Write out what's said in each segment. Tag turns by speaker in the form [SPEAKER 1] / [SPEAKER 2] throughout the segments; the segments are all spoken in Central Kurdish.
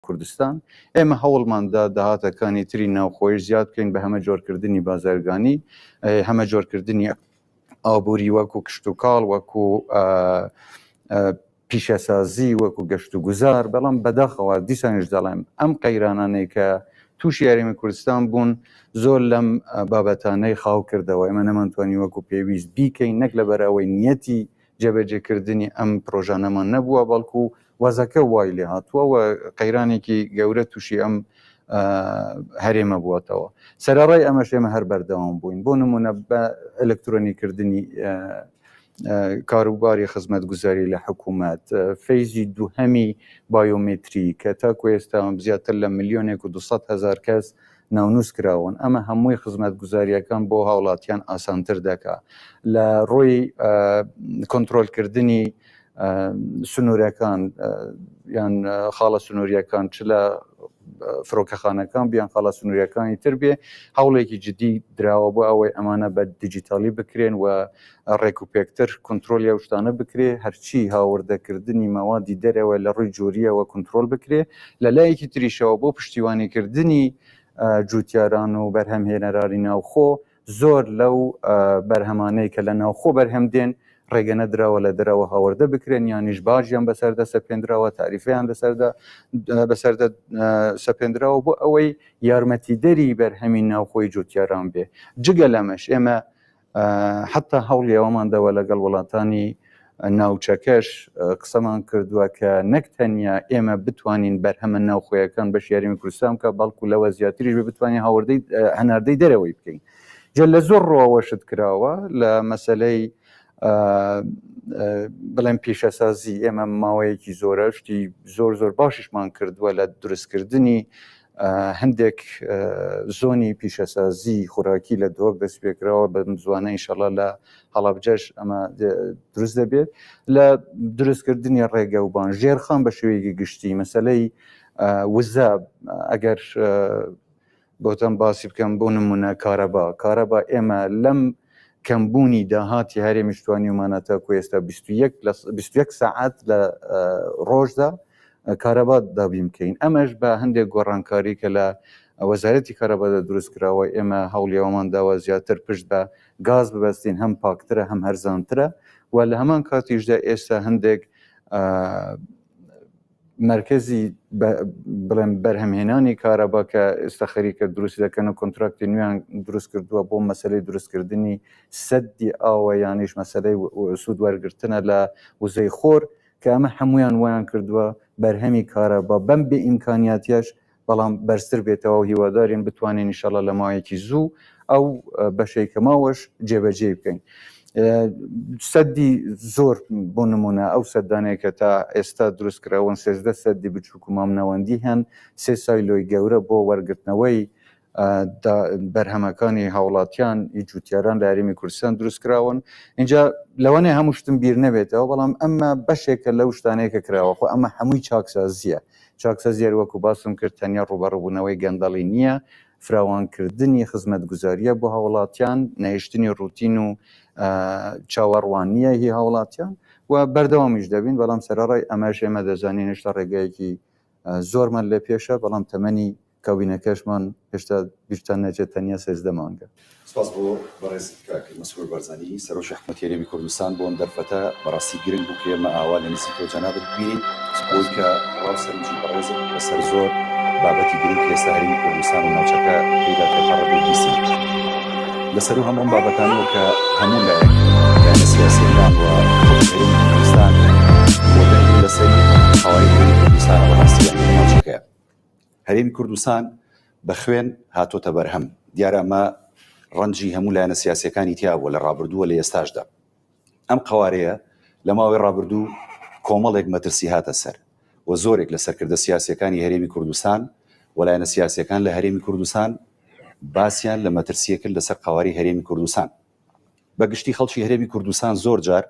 [SPEAKER 1] کوردستان، ئێمە هەوڵماندا داهاتەکانی تری ناوخۆیش زیاد بکەین بە هەمەجۆرکردنی بازرگانی، هەمەجۆرکردنی ئابووری وەکو کشتوکاڵ، وەکو پیشەسازی، وەکو گەشت و گوزار، بەڵام بەداخەوە دیسانیش دەڵێم ئەم قەیرانانەی کە تووشی هەرێمی کوردستان بوون زۆر لەم بابەتانەی خاو کردەوە، ئێمە نەمانتوانی وەکو پێویست بیکەین، نەک لەبەر ئەوەی نیەتی جێبەجێکردنی ئەم پرۆژانەمان نەبووە، بەڵکو وەزەکە وای لێ هاتووە و قەیرانێکی گەورە تووشی ئەم هەرێمە بووەتەوە. سەرەڕای ئەمەش ئێمە هەر بەردەوام بووین، بۆ نمونە بە ئەلکترۆنیکردنی کاروباری خزمەتگوزاری لە حکوومەت، phase ی دووهەمی بایۆمەتری کە تاکو ئێستا زیاتر لە ملیۆنێک و 200 هەزار کەس ناونووس کراون، ئەمە هەمووی خزمەتگوزارییەکان بۆ هاوڵاتیان ئاسانتر دەکا. لە ڕووی کۆنترۆلکردنی سنوورەکان یان خاڵە سنووریەکان چ لە فرۆکەخانەکان بیان خاڵە سنووریەکانی تر بێ هەوڵێکی جدی دراوە بۆ ئەوەی ئەمانە بە دیجیتالی بکرێن و ڕێک و پێکتر کۆنترۆلی ئەو شتانە بکرێ هەرچی هاوردەکردنی مەوادی دەرەوە لە ڕووی جۆریەوە کۆنترۆل بکرێ لە لایەکی تریشەوە بۆ پشتیوانیکردنی جوتیاران و بەرهەمهێنەرانی ناوخۆ زۆر لەو بەرهەمانەی کە لە ناوخۆ بەرهەم دێن ڕێگە نەدراوە لە دەرەوە هاوردە بکرێن یانیش باجیان بەسەردا سەپێندراوە تاریفیان لەسەردا بەسەردا سەپێندراوە بۆ ئەوەی یارمەتیدەری بەرهەمی ناوخۆی جوتیاران بێ جگە لەمەش ئێمە حتا هەوڵی ئەوەمان داوە لەگەڵ وڵاتانی ناوچەکەش قسەمان کردووە کە نەک تەنیا ئێمە بتوانین بەرهەمە ناوخۆیەکان بەشی هەرێمی کوردستان بکە بەڵکو لەوە زیاتریش بێ بتوانین هاوردەی هەناردەی دەرەوەی بکەین جا لە زۆر ڕووەوە شت کراوە لە مەسەلەی بڵێم پیشەسازی ئێمە ماوەیەکی زۆرە شتی زۆر زۆر باشیشمان کردووە لە دروستکردنی هەندێک زۆنی پیشەسازی خۆراکی لە دهۆک دەست پێکراوە بە زوانە ئینشەڵا لە هەڵەبجەش ئەمە دروست دەبێت لە دروستکردنی ڕێگە و بان ژێرخان بە شێوەیەکی گشتی مەسلەی وزە ئەگەر بۆتان باسی بکەم بۆ نمونە کارەبا کارەبا ئێمە لەم کەمبوونی داهاتی هەرێمیش توانیومانە تاکو ئێستا 21 لە 21 سەعات لە ڕۆژدا کارەبا دابین بکەین ئەمەش بە هەندێک گۆڕانکاری کە لە وەزارەتی کارەبادا دروست کراوە ئێمە هەوڵی ئەوەمان داوە زیاتر پشت بە گاز ببەستین هەم پاکترە هەم هەرزانترە و لە هەمان کاتیشدا ئێستا هەندێک مەرکەزی بڵێم بەرهەمهێنانی کارەبا کە ئێستا خەریکە دروست دەکەن و کۆنتراکتی نوێیان دروست کردووە بۆ مەسلەی دروستکردنی سەدی ئاوە یانیش مەسلەی سوود وەرگرتنە لە وزەی خۆر کە ئەمە هەمویان وایان کردووە بەرهەمی کارەبا بەم بێ ئیمکانیاتیەش بەڵام بەرزتر بێتەوە و هیوادارین بتوانین ئینشەڵا لە ماوەیەکی زوو ئەو بەشەی کە ماوەش جێبەجێی بکەین. سەدی زۆر بۆ نمونە ئەو سەدانەیە کە تا ئێستا دروست کراون 13 سەدی بچووک و مامناوەندی هەن سێ silo ی گەورە بۆ وەرگرتنەوەی بەرهەمەکانی هاوڵاتیان ی جوتیاران لە هەرێمی کوردستان دروست کراون اینجا لەوانەیە هەموو شتم بیر نەبێتەوە بەڵام ئەمە بەشێکە لەو شتانەیە کە کراوە خۆ ئەمە هەمووی چاکسازیە چاکسازی هەر وەکو باسم کرد تەنیا ڕووبەڕووبوونەوەی گەندەڵی نییە فراوانکردنی خزمەتگوزاریە بۆ هاوڵاتیان نەهێشتنی ڕوتین و چاوەڕوانیە هی هاوڵاتیان و بەردەوامیش دەبین بەڵام سەرەڕای ئەمەش ئێمە دەزانین هێشتا ڕێگایەکی زۆرمان لە پێشە بەڵام تەمەنی کابینەکەشمان هێشتا بیرتان نەچێت تەنیا 13 مانگە.
[SPEAKER 2] سپاس بۆ بەڕێزت کاک مەسرور بارزانی سەرۆکی حکومەتی هەرێمی کوردستان بۆ ئەم دەرفەتە، بەڕاستی گرنگ بوو کە ئێمە ئاوا لە نزیکەوە جەنابت ببینین بۆی کە ڕا و سەرنجی بەڕێزت لەسەر زۆر بابەتی گرنگ کە ئێستا هەرێمی کوردستان و ناوچەکە پێیدا تێپەڕ دەبێت بیستین. لەسەروو هەموو ئەم بابەتانەوە کە هەموو لایەک، لایەنە سیاسییەکان و خەڵکی هەرێمی کوردستان کۆدەنگن لەسەری، قەوارەی هەرێمی کوردستانە بەڕاستی ئەم ناوچەکەیە. هەرێمی کوردستان بە خوێن هاتۆتە بەرهەم، دیارە ئەمە ڕەنجی هەموو لایەنە سیاسییەکانی تیا بووە لە ڕابردوو و لە ئێستاشدا. ئەم قەوارەیە لە ماوەی ڕابردوو کۆمەڵێک مەترسی هاتە سەر و زۆرێک لە سەرکردە سیاسییەکانی هەرێمی کوردستان و لایەنە سیاسییەکان لە هەرێمی کوردستان باسیان لە مەترسییە کرد لەسەر قەوارەی هەرێمی کوردستان. بە گشتی خەڵکی هەرێمی کوردستان زۆر جار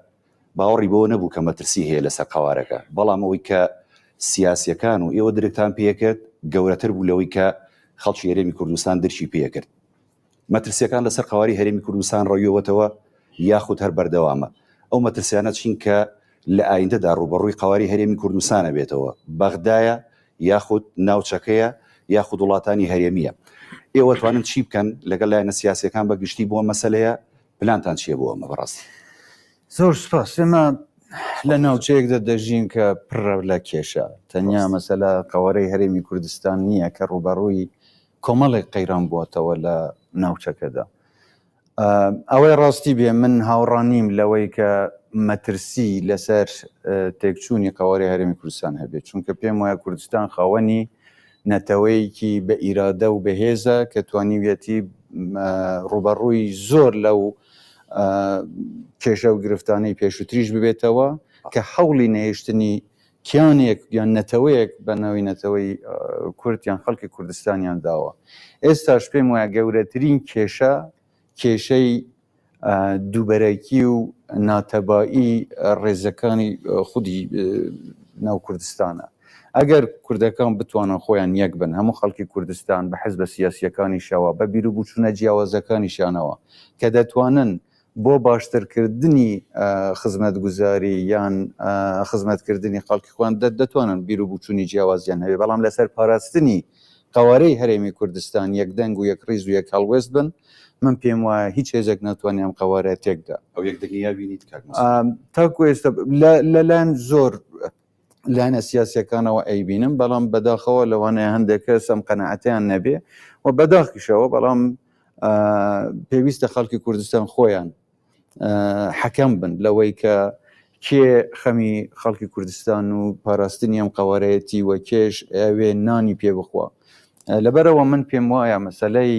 [SPEAKER 2] باوەڕی بەوە نەبوو کە مەترسی هەیە لەسەر قەوارەکە، بەڵام ئەوەی کە سیاسییەکان و ئێوە درکتان پێکرد گەورەتر بوو لەوەی کە خەڵکی هەرێمی کوردستان درکی پێکرد. مەترسییەکان لەسەر قەوارەی هەرێمی کوردستان ڕەویەوەتەوە یاخود هەر بەردەوامە؟ ئەو مەترسیانە چین کە لە ئایندەدا ڕووبەڕووی قەوارەی هەرێمی کوردستانە بێتەوە؟ بەغدایە؟ یاخود ناوچەکەیە یاخود وڵاتانی هەرێمییە. ئێوە توانن چی بکەن لەگەڵ لایەنە سیاسییەکان بە گشتی بۆ ئەم مەسەلەیە؟ پلانتان چییە بۆ ئەمە بەڕاستی؟
[SPEAKER 1] زۆر سوپاس. ئێمە لە ناوچەیەکدا دەژین کە پڕە لە کێشە. تەنیا مەسەلە قەوارەی هەرێمی کوردستان نییە کە ڕووبەڕووی کۆمەڵێک قەیران بووەتەوە لە ناوچەکەدا. ئەوەی ڕاستی بێ من هاوڕا نیم لەوەی کە مەترسی لەسەر تێکچوونی قەوارەی هەرێمی کوردستان هەبێت، چونکە پێم وایە کوردستان خاوەنی نەتەوەیەکی بە ئیرادە و بەهێزە کە توانیویەتی ڕووبەڕووی زۆر لەو کێشە و گرفتانەی پێشووتریش ببێتەوە کە هەوڵی نەهێشتنی کیانێک یان نەتەوەیەک بە ناوی نەتەوەی کورد یان خەڵکی کوردستانیان داوە. ئێستاش پێم وایە گەورەترین کێشە کێشەی دووبەرەکی و ناتەبایی ڕێزەکانی خودی ناو کوردستانە. ئەگەر کوردەکان بتوانن خۆیان یەک بن، هەموو خەڵکی کوردستان بە حزبە سیاسییەکانیشەوە، بە بیروبوچوونە جیاوازەکانیشیانەوە کە دەتوانن بۆ باشترکردنی خزمەتگوزاری یان خزمەتکردنی خەڵکی خۆیان دەتوانن بیر و بوچوونی جیاوازیان هەبێ، بەڵام لەسەر پاراستنی قەوارەی هەرێمی کوردستان یەک دەنگ و یەک ڕیز و یەک هەڵوێست بن، من پێم وایە هیچ هێزێک ناتوانێ ئەم قەوارەیە تێکدا.
[SPEAKER 2] ئەو یەکدەنگییە بینیت کاک مەسرور؟
[SPEAKER 1] تاکو ئێستا لەلایەن زۆر لایەنە سیاسیەکانەوە ئەیبینم، بەڵام بەداخەوە لەوانەیە هەندێک کەس ئەم قەناعەتەیان نەبێ و بەداخیشەوە، بەڵام پێویستە خەڵکی کوردستان خۆیان حەکەم بن لەوەی کە کێ خەمی خەڵکی کوردستان و پاراستنی ئەم قەوارەیەتی و کێش ئەوێ نانی پێ بخوا. لەبەرەوە من پێم وایە مەسەلەی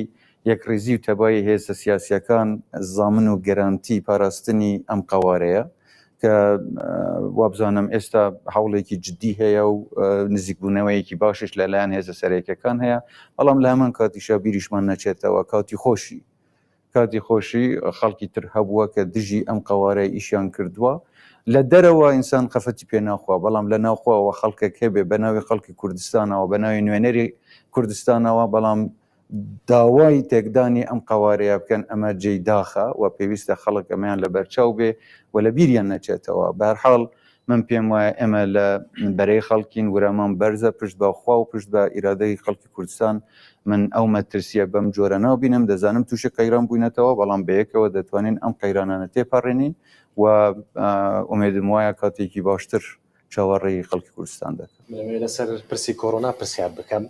[SPEAKER 1] یەکڕیزی و تەبایی هێزە سیاسیەکان زامن و گەرانتی پاراستنی ئەم قەوارەیە کە وابزانم ئێستا هەوڵێکی جدی هەیە و نزیکبوونەوەیەکی باشیش لەلایەن هێزە سەرەکیەکان هەیە، بەڵام لە هەمان کاتیشا بیریشمان نەچێتەوە کاتی خۆشی کاتی خۆشی خەڵکی تر هەبووە کە دژی ئەم قەوارەیە ئیشیان کردووە. لە دەرەوە ئینسان خەفەتی پێ ناخوا، بەڵام لە ناوخۆوە خەڵکێک هەبێ بە ناوی خەڵکی کوردستانەوە، بە ناوی نوێنەری کوردستانەوە، بەڵام داوای تێکدانی ئەم قەوارەیە بکەن، ئەمە جێی داخە و پێویستە خەڵک ئەمەیان لەبەرچاو بێ و لە بیریان نەچێتەوە. بەهەرحاڵ من پێم وایە ئێمە لە بەرەی خەڵکین، ورەمان بەرزە، پشت بە خوا و پشت بە ئیرادەی خەڵکی کوردستان من ئەو مەترسییە بەم جۆرە نابینم، دەزانم تووشی قەیران بووینەتەوە، بەڵام بەیەکەوە دەتوانین ئەم قەیرانانە تێپەڕێنین و ئومێدم وایە کاتێکی باشتر چاوەڕێی خەڵکی کوردستان دەکەم.
[SPEAKER 3] من ئەمەوێت لەسەر پرسی کۆرۆنا پرسیار بکەم،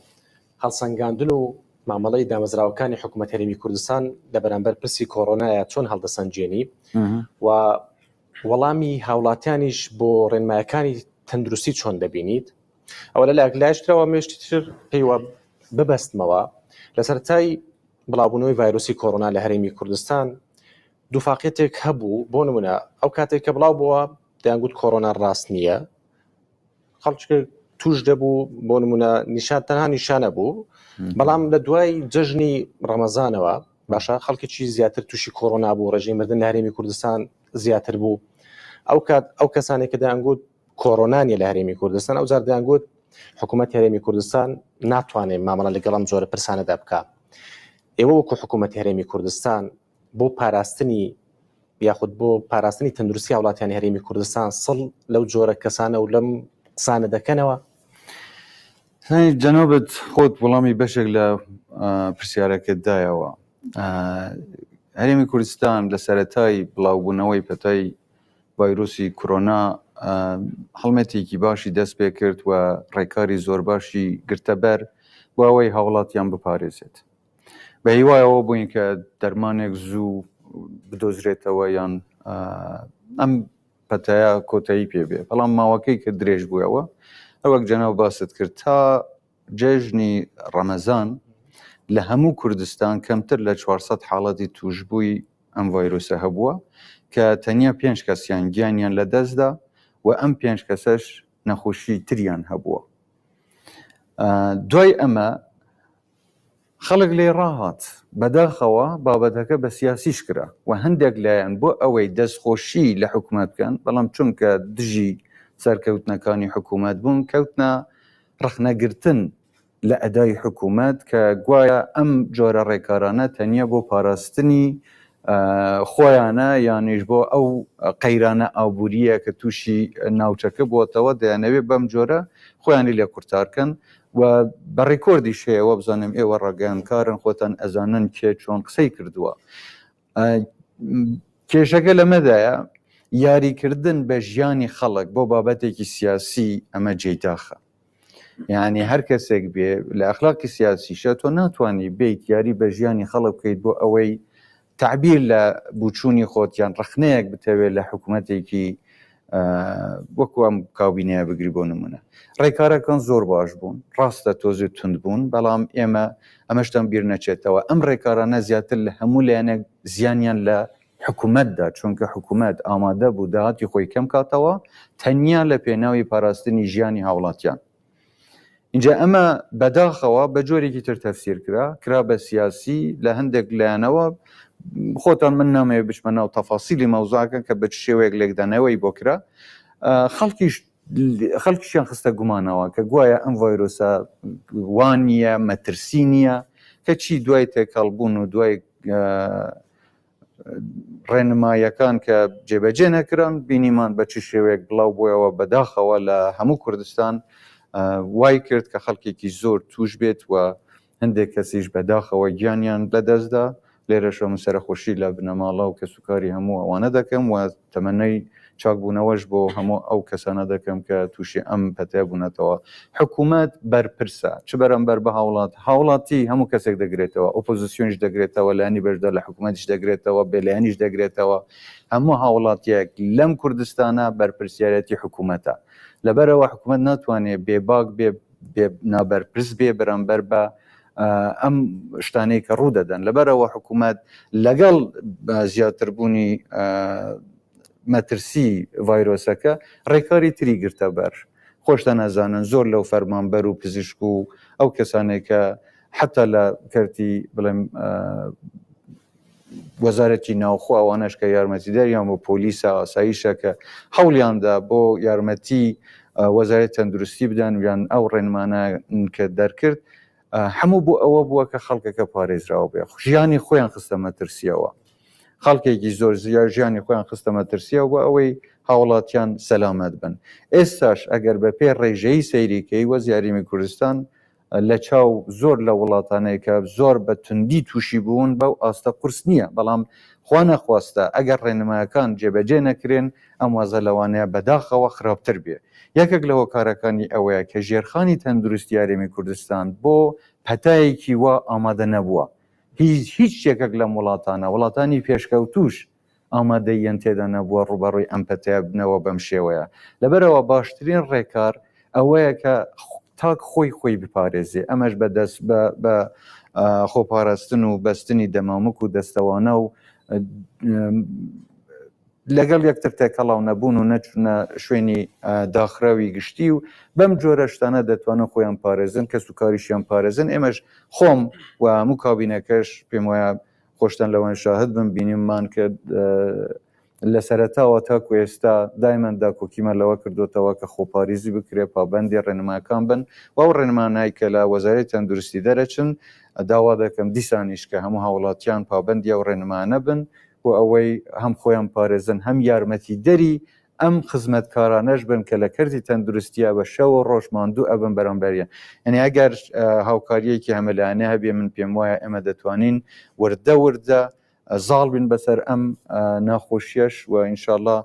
[SPEAKER 3] هەڵسەنگاندن و مامەڵەی دامەزراوەکانی حکوومەت هەرێمی کوردستان لە بەرامبەر پرسی کۆرۆنایە چۆن هەڵدەسەنگێنی و وەڵامی هاوڵاتیانیش بۆ ڕێنمایەکانی تەندروستی چۆن دەبینیت؟ ئەوە لە لایەک لایشترەوە مێشتی تر پێیوە ببەستمەوە لە سەرەتای بڵاوبوونەوەی ڤایرۆسی کۆرۆنا لە هەرێمی کوردستان دووفاقیەتێک هەبوو بۆ نمونە ئەو کاتێک کە بڵاو بووە دەیانگوت کۆرۆنا ڕاست نییە خەڵک توش دەبوو بۆ نمونە نیشان تەنها نیشانە بوو بەڵام لە دوای جەژنی ڕەمەزانەوە باشە خەڵکێکی زیاتر تووشی کۆرۆنا بوو ڕێژەی مردن لە هەرێمی کوردستان زیاتر بوو ئەو کات ئەو کەسانێک کە دەیانگوت کۆرۆنا نیە لە هەرێمی کوردستان ئەو جار دەیانگوت حکوومەت هەرێمی کوردستان ناتوانێت مامەڵە لەگەڵ ئەم جۆرە پرسانەدا بکە ئێوە وەکو حکوومەت هەرێمی کوردستان بۆ پاراستنی یاخود بۆ پاراستنی تەندروستی هاوڵاتیانی هەرێمی کوردستان سڵ لەو جۆرە کەسانە و لەم قسانە دەکەنەوە؟
[SPEAKER 1] جەنابت خۆت وەڵامی بەشێک لە پرسیارەکەت دایەوە. هەرێمی کوردستان لە سەرەتای بڵاوبوونەوەی پەتای ڤایرۆسی کۆرۆنا هەڵمەتێکی باشی دەست پێ کرد و ڕێکاری زۆر باشی گرتەبەر بۆ ئەوەی هاوڵاتیان بپارێزێت. بە هیوای ئەوە بووین کە دەرمانێک زوو بدۆزرێتەوە یان ئەم پەتایە کۆتایی پێ بێ، بەڵام ماوەکەی کە درێژ بووەوە هەروەک جەناو باست کرد تا جێژنی ڕەمەزان لە هەموو کوردستان کەمتر لە 400 حاڵەتی توشبووی ئەم ڤایرۆسە هەبووە کە تەنیا پێنج کەسیان گیانیان لەدەستدا و ئەم پێنج کەسەش نەخۆشی تریان هەبووە. دوای ئەمە خەڵک لێی ڕاهات. بەداخەوە بابەتەکە بە سیاسیش کرا و هەندێک لایەن بۆ ئەوەی دەستخۆشی لە حکومەت بکەن، بەڵام چونکە دژی سەرکەوتنەکانی حکومەت بوون، کەوتنە ڕەخنەگرتن لە ئەدای حکومەت کە گوایە ئەم جۆرە ڕێکارانە تەنیا بۆ پاراستنی خۆیانە یانیش بۆ ئەو قەیرانە ئابوورییە کە تووشی ناوچەکە بووەتەوە دەیانەوێت بەم جۆرە خۆیانی لێ قورتارکەن. و بە ڕێکۆردیش هەیە وابزانم ئێوە ڕاگەیاندکارن خۆتان ئەزانن کێ چۆن قسەی کردووە. کێشەکە لەمەدایە یاریکردن بە ژیانی خەڵک بۆ بابەتێکی سیاسی ئەمە جێی داخە. یعنی هەر کەسێک بێ لە ئەخلاقی سیاسیشە تۆ ناتوانانی بیت یاری بە ژیانی خەڵک بکەیت بۆ ئەوەی تەعبیر لە بوچوونی خۆت یان ڕەخنەیەک بتەوێت لە حکوومەتێکی وەکو ئەم کابینەیە بگری بۆ نمونە ڕێکارەکان زۆر باش بوون ڕاستە تۆزی تند بوون بەڵام ئێمە ئەمەشتان بیر نەچێتەوە ئەم ڕێکارانە زیاتر لە هەموو لایەنێک زیانیان لە حکوومەتدا چونکە حکوومەت ئامادە بوو داهاتی خۆی کەم کاتەوە تەنیا لە پێناوی پاراستنی ژیانی هاوڵاتیان ئینجا ئەمە بەداخەوە بە جۆرێکی تر تەفسیر کرا، کرا بە سیاسی لە هەندێک لایەنەوە، خۆتان من نامەوێت بچمە ناو تەفاسیلی مەوزوعەکە کە بە چ شێوەیەک لێکدانەوەی بۆ کرا، خەڵکیش خەڵکیشیان خستە گومانەوە کە گوایە ئەم ڤایرۆسە وا نییە، مەترسی نییە، کەچی دوای تێکەڵبوون و دوای ڕێنماییەکان کە جێبەجێ نەکران بینیمان بە چ شێوەیەک بڵاو بۆیەوە بەداخەوە لە هەموو کوردستان وای کرد کە خەڵکێکی زۆر توش بێت و هەندێک کەسیش بەداخەوە گیانیان لەدەستدا لێرەشەوە من سەرەخۆشی لە بنەماڵە و کەسوکاری هەموو ئەوانە دەکەم و تەمەنای چاکبوونەوەش بۆ هەموو ئەو کەسانە دەکەم کە تووشی ئەم پەتەیە بوونەتەوە. حکوومەت بەرپرسە چ بەرامبەر بە هاوڵات، هاوڵاتی هەموو کەسێک دەگرێتەوە، ئۆپۆزیسیۆنیش دەگرێتەوە، لایەنی بەشدار لە حکوومەتیش دەگرێتەوە، بێلایەنیش دەگرێتەوە. هەموو هاوڵاتییەک لەم کوردستانە بەرپرسیارێتی حکوومەتە. لەبەرئەوە حکوومەت ناتوانێ بێباک بێ، بێ نابەرپرس بێ بەرامبەر بە ئەم شتانەی کە ڕوو دەدەن. لەبەرئەوە حکوومەت لەگەڵ زیاتربوونی مەترسی ڤایرۆسەکە ڕێکاری تری گرتە بەر. خۆشتان ئەزانن زۆر لەو فەرمانبەر و پزیشک و ئەو کەسانەی کە حتا لە کەرتی بڵێم وەزارەتی ناوخۆ ئەوانەش کە یارمەتیدەریان بۆ پۆلیسە ئاسایشە کە هەوڵیاندا بۆ یارمەتی وەزارەتی تەندروستی بدەن یان ئەو ڕێنمانە کە دەرکرد هەموو بۆ ئەوە بووە کە خەڵکەکە پارێزراوە بێ ژیانی خۆیان خستە مەترسیەوە خەڵکێکی زۆر زیاد ژیانی خۆیان خستە مەترسیەوە بۆ ئەوەی هاوڵاتیان سەلامەت بن ئێستاش ئەگەر بە پێی ڕێژەیی سەیریکەی وەزی هەرێمی کوردستان لە چاو زۆر لە وڵاتانەی کە زۆر بە توندی تووشی بوون بەو ئاستە قورس نییە بەڵام خوا نەخواستە ئەگەر ڕێنمایەکان جێبەجێ نەکرێن ئەم وەزە لەوانەیە بەداخەوە خراپتر بێ. یەکێک لە هۆکارەکانی ئەوەیە کە ژێرخانی تەندروستی هەرێمی کوردستان بۆ پەتایەکی وا ئامادە نەبووە. هیچ هیچ یەکێک لەم وڵاتانە، وڵاتانی پێشکەوتووش ئامادەییان تێدا نەبووە ڕووبەڕووی ئەم پەتایە ببنەوە بەم شێوەیە. لەبەرئەوە باشترین ڕێکار ئەوەیە کە تاک خۆی خۆی بپارێزێ، ئەمەش بە دەست بە بە خۆپاراستن و بەستنی دەمامک و دەستەوانە و لەگەڵ یەکتر تێکەڵاو نەبوون و نەچوونە شوێنی داخراوی گشتی و بەم جۆرە شتانە دەتوانن خۆیان پارێزن کەس و کاریشیان پارێزن ئێمەش خۆم و هەموو کابینەکەش پێم وایە خۆشتان لەوان شاهد بن بینیمان کە لە سەرەتاوە تاکو ئێستا دایمەن داکۆکیمان لەوە کردوتەوە کە خۆپاریزی بکرێ پابندی ڕێنماکان بن و ئەو ڕێنمانای کە لە وەزارەتی تەندروستی دەرەچن داوا دەکەم دیسانیش کە هەموو هاوڵاتیان پابندی ئەو ڕێنمانە بن بۆ ئەوەی هەم خۆیان پارێزن هەم یارمەتیدەری ئەم خزمەتکارانەش بن کە لە کەرتی تەندروستیا بە شەو و ڕۆژ ماندوو ئەبن بەرامبەریان یعنی ئەگەر هاوکاریەکی هەمەلایەنە هەبێ من پێم وایە ئێمە دەتوانین وردە وردە زاڵ بین بەسەر ئەم ناخۆشیەش و ئینشاءاللە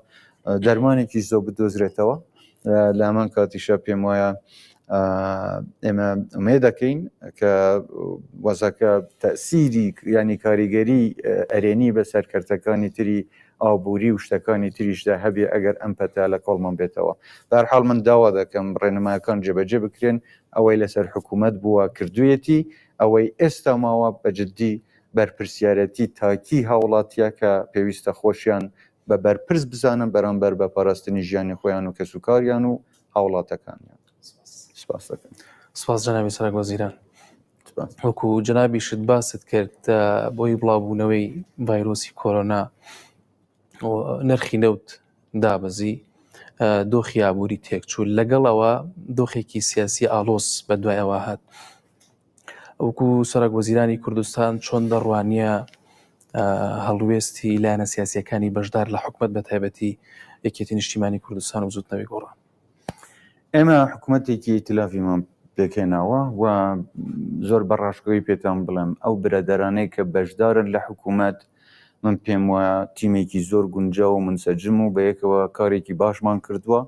[SPEAKER 1] دەرمانێکی زۆ بدۆزرێتەوە لە هەمان کاتیشە پێم وایە ئێمە ئومێ دەکەین کە وەزەکە تەسیری ینی کاریگەری ئەرێنی بەسەر کەرتەکانی تری ئابووری و شتەکانی تریشدا هەبێ ئەگەر ئەم پەتا لە کۆڵمان بێتەوە بەرحاڵ من داوا دەکەم ڕێنماکان جێبەجێ بکرێن ئەوەی لەسەر حکوومەت بووە کردویەتی ئەوەی ئێستا ماوە بە جددی بەرپرسیارەتی تاکی هاوڵاتیە کە پێویستە خۆشیان بە بەرپرس بزانن بەرامبەر بە پاراستنی ژیانی خۆیان و کەسوکاریان و هاوڵاتەکانیان. سپاس دەکەم.
[SPEAKER 4] سپاس جەنابی سەرۆک وەزیران. وەکو جەنابیشت باست کرد بۆی بڵاوبوونەوەی ڤایرۆسی کۆرۆنا نرخی نەوت دابەزی دۆخی ئابووری تێکچوو لەگەڵەوە دۆخێکی سیاسی ئاڵۆز بە دوای ئەوە هات وەکو سەرۆک وەزیرانی کوردستان چۆن دەڕوانیە هەڵوێستی لایەنە سیاسیەکانی بەشدار لە حکومەت بە تایبەتی یەکێتی نیشتیمانی کوردستان و بزوتنەوەی گۆڕان؟
[SPEAKER 1] ئێمە حکوومەتێکی ئیتلافیمان پێکهێناوە و زۆر بە ڕاشکۆی پێتان بڵێم ئەو برادەرانەی کە بەشدارن لە حکوومەت من پێم وایە تیمێکی زۆر گونجاو و منسەجم و بەیەکەوە کارێکی باشمان کردووە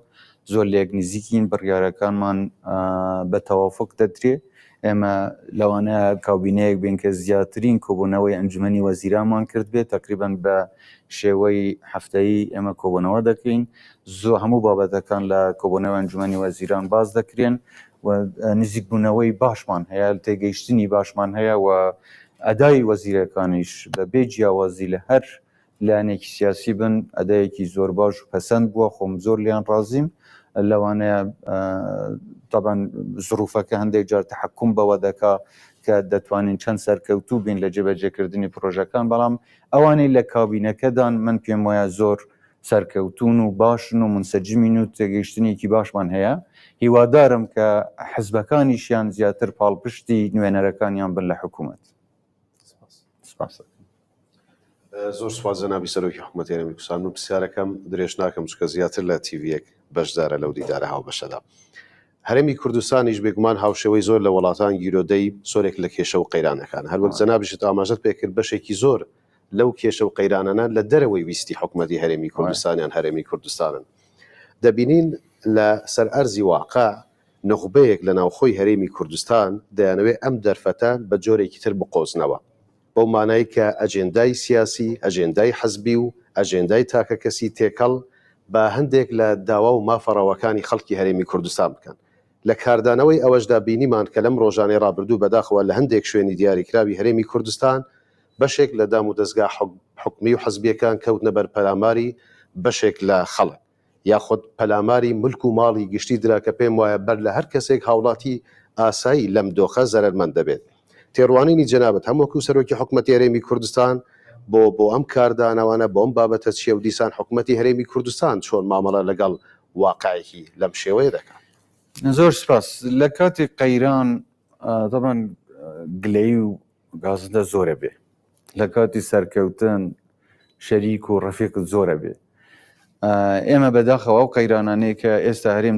[SPEAKER 1] زۆر لێک نزیکین بڕیارەکانمان بە تەوافق دەدرێ ئێمە لەوانەیە کابینەیەک بین کە زیاترین کۆبوونەوەی ئەنجومەنی وەزیرانمان کردبێت تقریبا بە شێوەی هەفتەیی ئێمە کۆبوونەوە دەکەین زۆ هەموو بابەتەکان لە کۆبوونەوەی ئەنجومەنی وەزیران باس دەکرێن و نزیکبوونەوەی باشمان هەیە تێگەیشتنی باشمان هەیە و ئەدای وەزیرەکانیش بە بێ جیاوازی لە هەر لایەنێکی سیاسی بن ئەدایەکی زۆر باش و پەسەند بووە خۆم زۆر لیان ڕازیم لەوانەیە تەبەن زروفەکە هەندێک جار تحکم بەوە دەکا کە دەتوانین چەند سەرکەوتوو بین لە جێبەجێکردنی پرۆژەکان بەڵام ئەوانەی لە کابینەکەدان من پێم وایە زۆر سەرکەوتوون و باشن و منسەجمین و تێگەیشتنێکی باشمان هەیە هیوادارم کە حزبەکانیشیان زیاتر پاڵپشتی نوێنەرەکانیان بن لە حکوومەت. سپاس.
[SPEAKER 5] زۆر سوپاس جەنابی سەرۆکی حکوومەتی هەرێمی کوردستان من پرسیارەکەم درێژ ناکەم چونکە زیاتر لە تیڤیەک بەشدارە لەو دیدارە هاوبەشەدا هەرێمی کوردستانیش بێگومان هاوشێوەی زۆر لە وڵاتان گیرۆدەی زۆرێک لە کێشە و قەیرانەکان هەروەک جەنابیشت ئاماژەت پێکرد بەشێکی زۆر لەو کێشە و قەیرانانە لە دەرەوەی ویستی حکومەتی هەرێمی کوردستانیان هەرێمی کوردستانن دەبینین لە سەر ئەرزی واقع نوخبەیەک لە ناوخۆی هەرێمی کوردستان دەیانەوێت ئەم دەرفەتە بە جۆرێکی تر بقۆزنەوە بەو مانای کە ئەجێندای سیاسی، ئەجێندای حزبی و ئەجێندای تاکەکەسی تێکەڵ بە هەندێک لە داوا و مافە ڕەواکانی خەڵکی هەرێمی کوردستان بکەن. لە کاردانەوەی ئەوەشدا بینیمان کە لەم ڕۆژانەی ڕابردوو بەداخەوە لە هەندێک شوێنی دیاریکراوی هەرێمی کوردستان بەشێک لە دامودەزگا حکومی و حزبییەکان کەوتنە بەر پەلاماری بەشێک لە خەڵک. یاخود پەلاماری ملک و ماڵی گشتی درا کە پێم وایە بەر لە هەر کەسێک هاوڵاتی ئاسایی لەم دۆخە زەرەرمەند دەبێت. تێڕوانینی جەنابت هەم وەکو سەرۆکی حکومەتی هەرێمی کوردستان بۆ بۆ ئەم کاردانەوانە بۆ ئەم بابەتە چیە و دیسان حکومەتی هەرێمی کوردستان چۆن مامەڵە لەگەڵ واقعێکی لەم شێوەیە دەکات؟
[SPEAKER 1] زۆر سپاس. لە کاتی قەیران تەبعەن گلەیی و گازندە زۆرە بێ لە کاتی سەرکەوتن شەریک و ڕەفیقت زۆرە بێ ئێمە بەداخەوە ئەو قەیرانانەی کە ئێستا هەرێم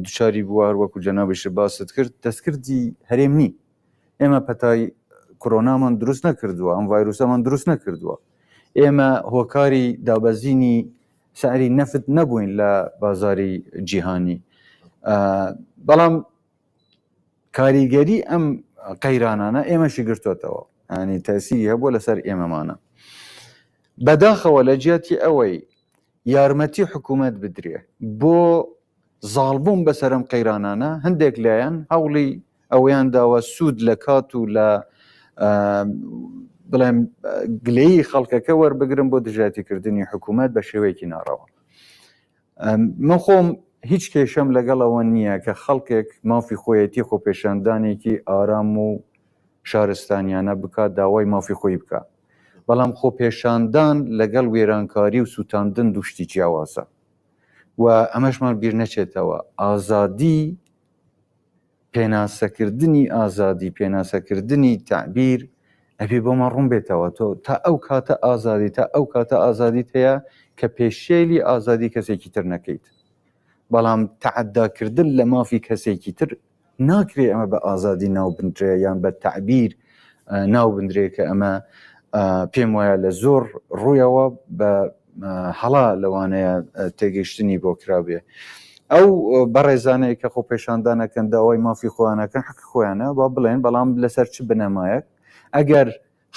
[SPEAKER 1] دوچاری بووە هەر وەکو جەنابیشت باست کرد دەستکردی هەرێم نی ئێمە پەتای کۆرۆنامان دروست نەکردووە ئەم ڤایرۆسەمان دروست نەکردووە ئێمە هۆکاری دابەزینی سعری نەفت نەبووین لە بازاری جیهانی بەڵام کاریگەری ئەم قەیرانانە ئێمەشی گرتوێتەوە ینی تەسیری هەبووە لەسەر ئێمەمانە بەداخەوە لە جیاتی ئەوەی یارمەتی حکوومەت بدرێ بۆ زاڵبوون بەسەرم قەیرانانە هەندێک لایەن هەوڵی ئەوەیان داوە سوود لە کات و لە بڵێم گلەیی خەڵکەکە وەربگرن بۆ دژایەتیکردنی حکوومەت بە شێوەیەکی ناڕەوە من خۆم هیچ کێشەم لەگەڵ ئەوە نییە کە خەڵکێک مافی خۆیەتی خۆپێشاندانێکی ئارام و شارستانیانە بکات داوای مافی خۆی بکە بەڵام خۆپێشاندان لەگەڵ وێرانکاری و سووتاندن دوو شتی جیاوازە و ئەمەشمان بیر نەچێتەوە ئازادی پێناسەکردنی ئازادی، پێناسەکردنی تەعبیر ئەبێ بۆمان ڕوون بێتەوە تۆ تا ئەو کاتە ئازادی تا ئەو کاتە ئازادیت هەیە کە پێشێلی ئازادی کەسێکی تر نەکەیت بەڵام تەعەداکردن لە مافی کەسێکی تر ناکرێ ئەمە بە ئازادی ناو بنرێ یان بە تەعبیر ناو بنرێ کە ئەمە پێم وایە لە زۆر ڕوویەوە بە هەڵە لەوانەیە تێگەیشتنی بۆ کرابێ ئەو بەڕێزانەی کە خۆپێشاندانەکەن داوای مافی خۆیانەکەن حەق خۆیانە با بڵێن بەڵام لەسەر چ بنەمایەک ئەگەر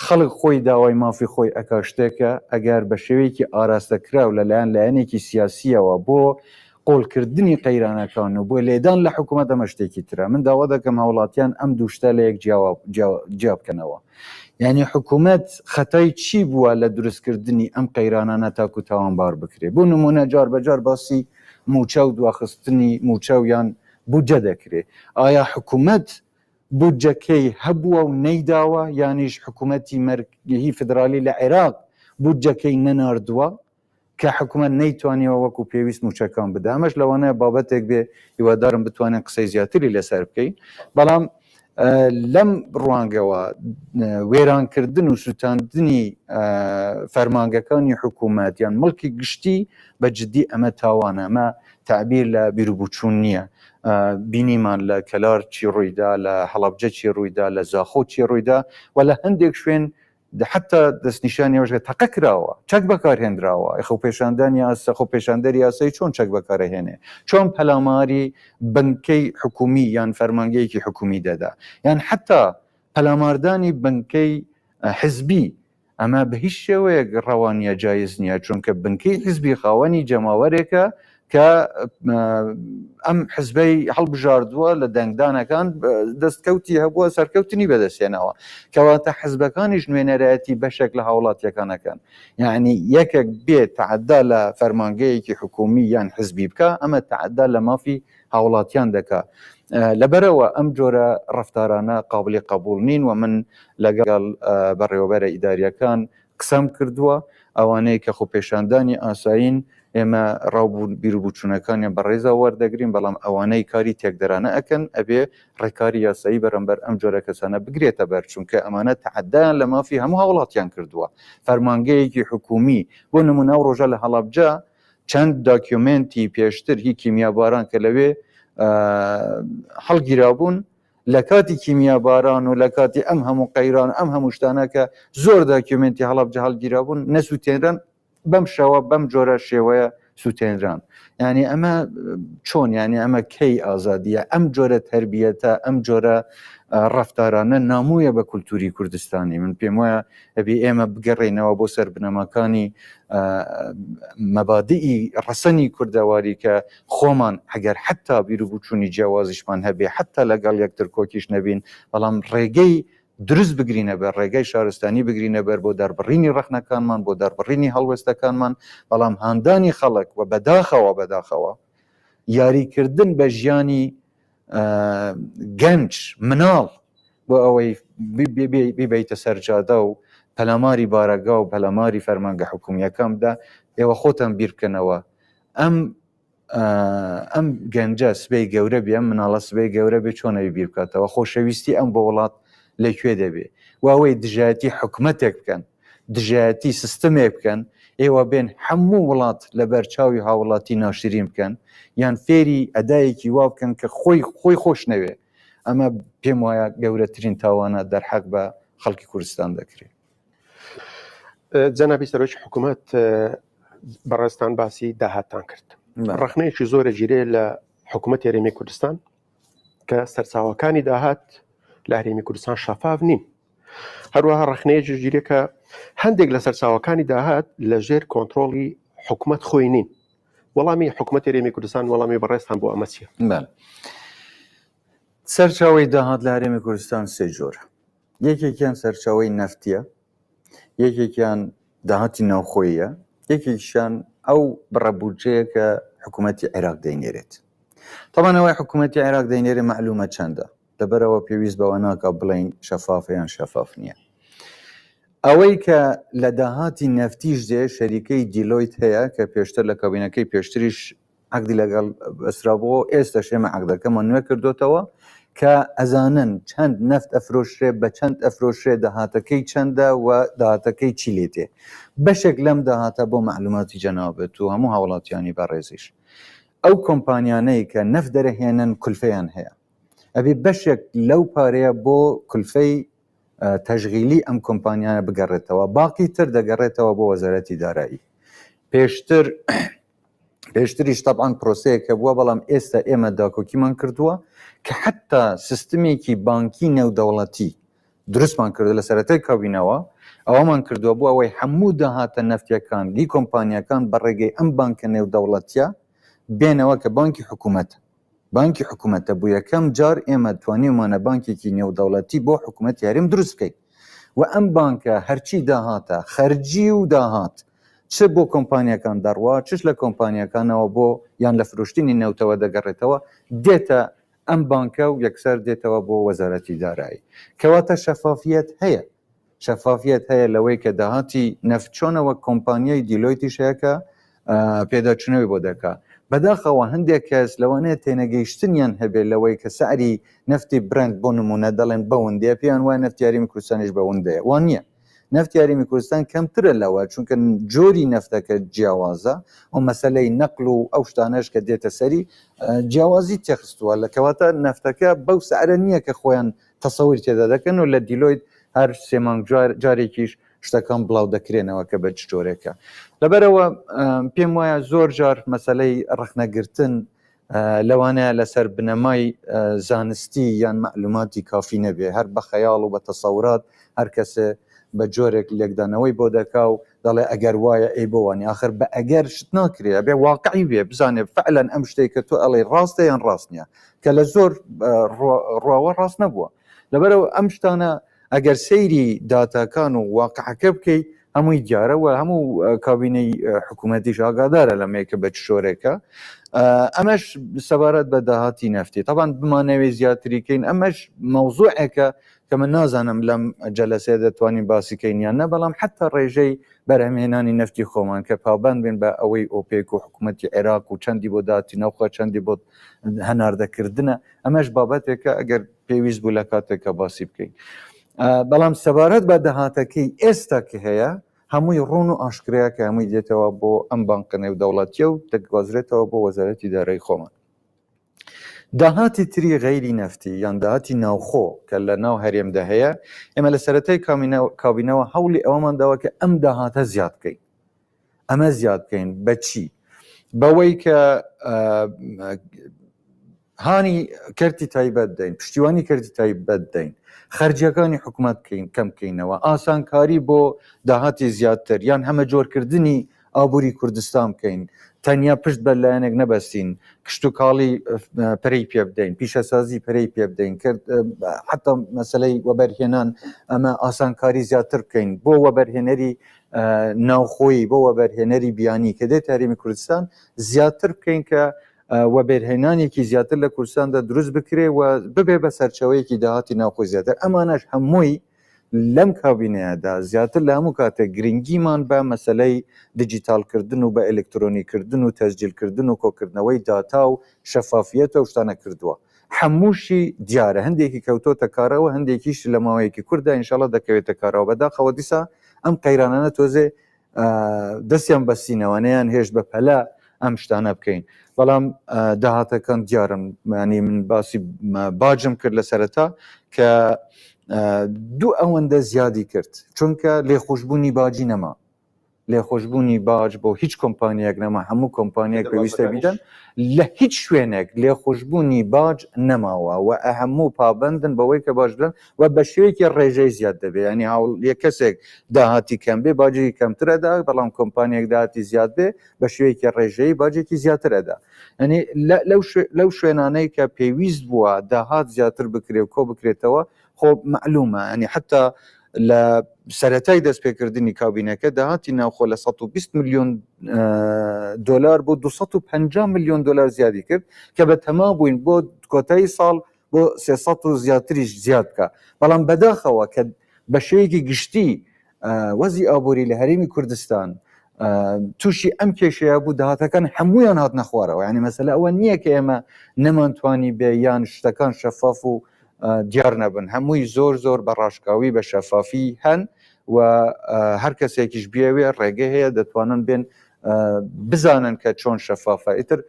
[SPEAKER 1] خەڵک خۆی داوای مافی خۆی ئەکا شتێکە ئەگەر بە شێوەیەکی ئاراستەکراو لەلایەن لایەنێکی سیاسیەوە بۆ قۆڵکردنی قەیرانەکان و بۆ لێدان لە حکوومەت ئەمە شتێکی ترە من داوا دەکەم هاوڵاتیان ئەم دوو شتە لە یەک جیا بکەنەوە یعنی حکوومەت خەتای چی بووە لە دروستکردنی ئەم قەیرانانە تاکو تاوانبار بکرێ بۆ نمونە جار بە جار باسی موچە و دواخستنی موچە و یان بودجە دەکرێ ئایا حکوومەت بودجەکەی هەبووە و نەیداوە یانیش حکوومەتی مەرگهی فیدرالی لە عێراق بودجەکەی نەناردووە کە حکومەت نەیتوانیوە وەکو پێویست مووچەکان بدا ئەمەش لەوانەیە بابەتێک بێ هیوادارم بتوانین قسەی زیاتری لەسەر بکەین بەڵام لەم ڕوانگەوە وێرانکردن و سووتاندنی فەرمانگەکانی حکوومەت یان مڵکی گشتی بە جددی ئەمە تاوانە ئەمە تعبیر لە بیروبچوون نییە. بینیمان لە کەلار چی ڕوویدا، لە هەڵەبجە چی ڕوویدا، لە زاخۆ چی ڕوویدا و لە هەندێک شوێن حتا دەستنیشانی ئەوەش کە تەقە کراوە، چەک بەکارهێنراوە، خۆپێشاندانی ئاسا خۆپێشاندەری یاسایی چۆن چەک بەکارەهێنێ؟ چۆن پەلاماری بنکەی حکومی یان فەرمانگەیەکی حکومی دەدا؟ یان حتا پەلاماردانی بنکەی حزبی ئەمە بە هیچ شێوەیەک ڕەوا نییە جایز نییە چونکە بنکەی حزبی خاوەنی جەماوەرێکە کە ئەم حزبەی هەڵبژاردووە لە دەنگدانەکان دەستکەوتی هەبووە سەرکەوتنی بەدەستێنەوە کەواتە حزبەکانیش نوێنەرایەتی بەشێک لە هاوڵاتیەکانەکەن یعنی یەکێک بێ تعدا لە فەرمانگەیەکی حکومی یان حزبی بکە ئەمە تعدا لە مافی هاوڵاتیان دەکا لەبەرئەوە ئەم جۆرە ڕەفتارانە قابلی قبوڵ نین و من لەگەڵ بەڕێوەبەرە ئیداریەکان قسەم کردووە ئەوانەی کە خۆپێشاندانی ئاسایین ئێمە ڕاو بیروبوچوونەکانیان بە ڕێزەوە وەردەگرین بەڵام ئەوانەی کاری تێکدەرانە ئەکەن ئەبێ ڕێکاری یاسایی بەرامبەر ئەم جۆرە کەسانە بگرێتە بەر چونکە ئەمانە تەعەدایان لە مافی هەموو هاوڵاتیان کردووە فەرمانگەیەکی حکومی بۆ نمونە ئەو ڕۆژە لە هەڵەبجە چەند داکیۆمێنتی پێشتر هی کیمیاباران کە لەوێ هەڵگیرابوون لە کاتی کیمیاباران و لە کاتی ئەم هەموو قەیران ئەم هەموو شتانە کە زۆر داکیۆمێنتی هەڵەبجە هەڵگیرابوون نەسووتێنران بەم شەوە بەم جۆرە شێوەیە سووتێنران یعنی ئەمە چۆن یعنی ئەمە کەی ئازادیە ئەم جۆرە تربیەتە ئەم جۆرە ڕفتارانە نامۆیە بە کولتوری کوردستانی من پێم وایە ئەبێ ئێمە بگەڕێینەوە بۆ سەر بنەماکانی مەبادئی ڕەسەنی کوردەواری کە خۆمان ئەگەر حتا بیر و بچوونی جیاوازیشمان هەبێ حتا لەگەڵ یەکتر کۆکیش نەبین بەڵام ڕێگەی دروست بگرینە بەر ڕێگەی شارستانی بگرینە بەر بۆ دەربڕینی ڕەخنەکانمان بۆ دەربڕینی هەڵوێستەکانمان بەڵام هاندانی خەڵک و بەداخەوە بەداخەوە یاریکردن بە ژیانی گەنج مناڵ بۆ ئەوەی بیبەیتە سەر جادە و پەلاماری بارەگا و پەلاماری فەرمانگە حکومییەکان بدە ئێوە خۆتان بیر بکەنەوە ئەم ئەم گەنجە سبەی گەورە بێ ئەم مناڵە سبەی گەورە بێ چۆن ئەوی بیر بکاتەوە خۆشەویستی ئەم بۆ وڵات لە کوێ دەبێ و ئەوەی دژایەتی حکومەتێک بکەن دژایەتی سیستمێک بکەن ئێوە بێن هەموو وڵات لەبەر چاوی هاوڵاتی ناشرین بکەن یان فێری ئەدایەکی وا بکەن کە خۆی خۆی خۆش نەوێ ئەمە پێم وایە گەورەترین تاوانە دەرحەق بە خەڵکی کوردستان دەکرێت.
[SPEAKER 6] جەنابی سەرۆکی حکوومەت بەڕێزتان باسی داهاتتان کرد ڕخنەیەکی زۆرە گیرێ لە حکوومەت هەرێمی کوردستان کە سەرچاوەکانی داهات لە هەرێمی کوردستان شەفاف نین هەروەها ڕخنەیەکی گیرێ کە هەندێک لە سەرچاوەکانی داهات لە ژێر کۆنتترۆڵی حکوومەت خۆی نین وەڵامی حکوومەت هەرێمی کوردستان وەڵامی بەڕێزتان بۆ ئەمە چیە؟
[SPEAKER 1] سەرچاوەی داهات لە هەرێمی کوردستان سێ جۆرە یەکێکیان سەرچاوەی نەفتیە یەکێکیان داهاتی ناوخۆیە یەکێکیشیان ئەو بڕە بودجەیە کە حکوومەتی عێراق دەینێرێت تەبانەوەی حکوومەتی عێراق دەینێرێ معلومە چەندە لەبەرئەوە پێویست بەوە ناکا بڵێین شەفافە یان شەفاف نییە. ئەوەی کە لە داهاتی نەفتیش دێ شەریکەی دیلۆیت هەیە کە پێشتر لە کابینەکەی پێشتریش عەقدی لەگەڵ بەسترابووە و ئێستاش ئێمە عەقدەکەمان نوێ کردۆتەوە کە ئەزانن چەند نەفت ئەفرۆشرێ بە چەند ئەفرۆشرێ داهاتەکەی چەندە و داهاتەکەی چی لێ تێ بەشێک لەم داهاتە بۆ مەعلوماتی جەنابت و هەموو هاوڵاتیانی بەڕێزیش ئەو کۆمپانیانەی کە نەفت دەرەهێنن کولفەیان هەیە ئەبێ بەشێک لەو پارەیە بۆ کولفەی تەشغیلی ئەم کۆمپانیانە بگەڕێتەوە باقی تر دەگەڕێتەوە بۆ وەزارەتی دارایی پێشتر پێشتریش تەبعەن پرۆسەیەک هەبووە بەڵام ئێستا ئێمە داکۆکیمان کردووە کە حتا سیستمێکی بانکی نێودەوڵەتی دروستمان کردو لە سەرەتای کابینەوە ئەوەمان کردووە بۆ ئەوەی هەموو داهاتە نەفتیەکان لی کۆمپانیەکان بە ڕێگەی ئەم بانکە نێودەوڵەتیە بێنەوە کە بانکی حکوومەتە بانکی حکومەتە بۆ یەکەم جار ئێمە توانیومانە بانکێکی نێودەوڵەتی بۆ حکومەتی هەرێم دروست بکەین و ئەم بانکە هەرچی داهاتە خەرجی و داهات چ بۆ کۆمپانیەکان دەڕوا چش لە کۆمپانیەکانەوە بۆ یان لە فرۆشتنی نەوتەوە دەگەڕێتەوە دێتە ئەم بانکە و یەکسەر دێتەوە بۆ وەزارەتی دارایی کەواتە شەفافیەت هەیە شەفافیەت هەیە لەوەی کە داهاتی نەفت چۆنە وەک کۆمپانیای دیلۆیتیش هەیە کە پێداچوونەوەی بۆ دەکا بەداخەوە هەندێک کەس لەوانەیە تێنەگەیشتنیان هەبێت لەوەی کە سعری نەفتی برند بۆ نمونە دەڵێن بەوەندەیە پێیان وایە نەفتی هەرێمی کوردستانیش بەوەندەیە وان نییە. نەفتی هەرێمی کوردستان کەمترە لەوە چونکە جۆری نەفتەکە جیاوازە و مەسەلەی نەقل و ئەو شتانەش کە دێتە سەری جیاوازی تێخستووە لە کەواتە نەفتەکە بەو سعرە نییە کە خۆیان تەسەوری تێدا دەکەن و لە دیلۆیت هەر سێ مانگ جارێکیش شتەکان بڵاو دەکرێنەوە کە بە چ جۆرێکە لەبەرەوە پێم وایە زۆر جار مەسلەی ڕەخنەگرتن لەوانەیە لەسەر بنەمای زانستی یان مەعلوماتی کافی نەبێ، هەر بە خەیاڵ و بە تەسەورات هەر کەسێ بە جۆرێک لێکدانەوەی بۆ دەکا و دەڵێ ئەگەر وایە ئەی بۆ وانیە؟ ئاخر بە ئەگەر شت ناکرێ، ئەبێ واقعی بێ، بزانێ فعلەن ئەم شتەی کە تۆ ئەڵێی ڕاستە یان ڕاست نییە، کە لە زۆر ڕواوە ڕاست نەبووە. لەبەرئەوە ئەم شتانە ئەگەر سەیری داتاکان و واقعەکە بکەی هەمووی دیارە و هەموو کابینەی حکوومەتیش ئاگادارە لەمەیە کە بە چ شۆرێکە ئەمەش سەبارەت بە داهاتی نەفتی تەبان بمانەوێ زیاتریکەین ئەمەش مەوزوعێکە کە من نازانم لەم جەلەسەیە دەتوانین باسیکەین یان نە بەڵام حتا ڕێژەی بەرهەمهێنانی نەفتی خۆمان کە پابند بین بە ئەوەی ئۆپێک و حکوومەتی عێراق و چەندی بۆ داهاتی ناوخۆ چەندی بۆ هەناردەکردنە ئەمەش بابەتێکە ئەگەر پێویست بوو لە کاتێکە باسی بکەین بەڵام سەبارەت بە داهاتەکەی ئێستا کە هەیە هەمووی ڕوون و ئاشکرەیە کە هەمووی دێتەوە بۆ ئەم بانقە نێودەوڵەتیە و دەگوازرێتەوە بۆ وەزارەتی دارایی خۆمان داهاتی تری غەیری نەفتی یان داهاتی ناوخۆ کە لە ناو هەرێمدا هەیە ئێمە لە سەرەتای کابینەوە هەوڵی ئەوەمان داوە کە ئەم داهاتە زیاد بکەین ئەمە زیاد بکەین بەچی بەوەی کە هانی کەرتی تایبەت دەین، پشتیوانی کەرتی تایبەت دەین، خەرجیەکانی حکومەت بکەین کەم بکەینەوە، ئاسانکاری بۆ داهاتی زیاتر یان هەمەجۆرکردنی ئابووری کوردستان بکەین، تەنیا پشت بە لایەنێک نەبەستین، کشتوکاڵی پەرەی پێ بدەین، پیشەسازی پەرەی پێ بدەین، کرد حتا مەسەلەی وەبەرهێنان ئەمە ئاسانکاری زیاتر بکەین بۆ وەبەرهێنەری ناوخۆیی بۆ وەبەرهێنەری بیانی کە دێت هەرێمی کوردستان زیاتر بکەین کە وەبەرهێنانێکی زیاتر لە کوردستاندا دروست بکرێ و ببێ بە سەرچاوەیەکی داهاتی ناوخۆی زیاتر ئەمانەش هەمووی لەم کابینەیەدا زیاتر لە هەموو کاتێک گرنگیمان بە مەسەلەی دیجیتاڵکردن و بە ئەلکترۆنیکردن و تەسجیلکردن و کۆکردنەوەی داتا و شەفافیەت و شتانە کردووە هەمووشی دیارە هەندێکی کەوتۆتە کارەوە هەندێکیش لە ماوەیەکی کورتدا ئینشاڵڵا دەکەوێتە کارەوە بەداخەوە دیسا ئەم قەیرانانە تۆزێ دەستیان بەستینەوە نەیان هێشت بە پەلە ئەم شتانە بکەین بەڵام داهاتەکان دیارن ینی من باسی باجم کرد لە سەرەتا کە دوو ئەوەندە زیادی کرد چونکە لێخۆشببوونی باجی نەما لێخۆشببوونی باج بۆ هیچ کۆمپانیەک نەما هەموو کۆمپانیەک پێویستە بیدەن لە هیچ شوێنێک لێخۆشببوونی باج نەماوە و هەموو پابندن بەوەی کە باج بدەن و بە شێوەیەکی ڕێژەی زیاد دەبێت ینی هاوڵ یە کەسێک داهاتی کەم بێ باجێکی کەمتر ئەدا بەڵام کۆمپانیەک داهاتی زیاد بێ بە شێوەیەکی ڕێژەیی باجێکی زیاتر ئەدا ینی لەو شوێنانەی کە پێویست بووە داهات زیاتر بکرێ و کۆ بکرێتەوە خۆ معلومە ینی حتا لە سەرەتای دەستپێکردنی کابینەکە داهاتی ناوخۆ لە 120 میلیۆن دلار بۆ 250 میلیۆن دلار زیادی کرد کە بە تەما بووین بۆ کۆتایی ساڵ بۆ 300 و زیاتریش زیاد بکە بەڵام بەداخەوە کە بە شێوەیەکی گشتی وەزی ئابووری لە هەرێمی کوردستان تووشی ئەم کێشەیە بوو داهاتەکان هەمویان هاتنە خوارەوە ینی مەسەلە ئەوە نییە کە ئێمە نەمانتوانی بێ یان شتەکان شەفاف و دیار نەبن هەمووی زۆر زۆر بە ڕاشکاوی بە شەفافی هەن و هەر کەسێکیش بیاوێ ڕێگە هەیە دەتوانن بێن بزانن کە چۆن شەفافە ئیتر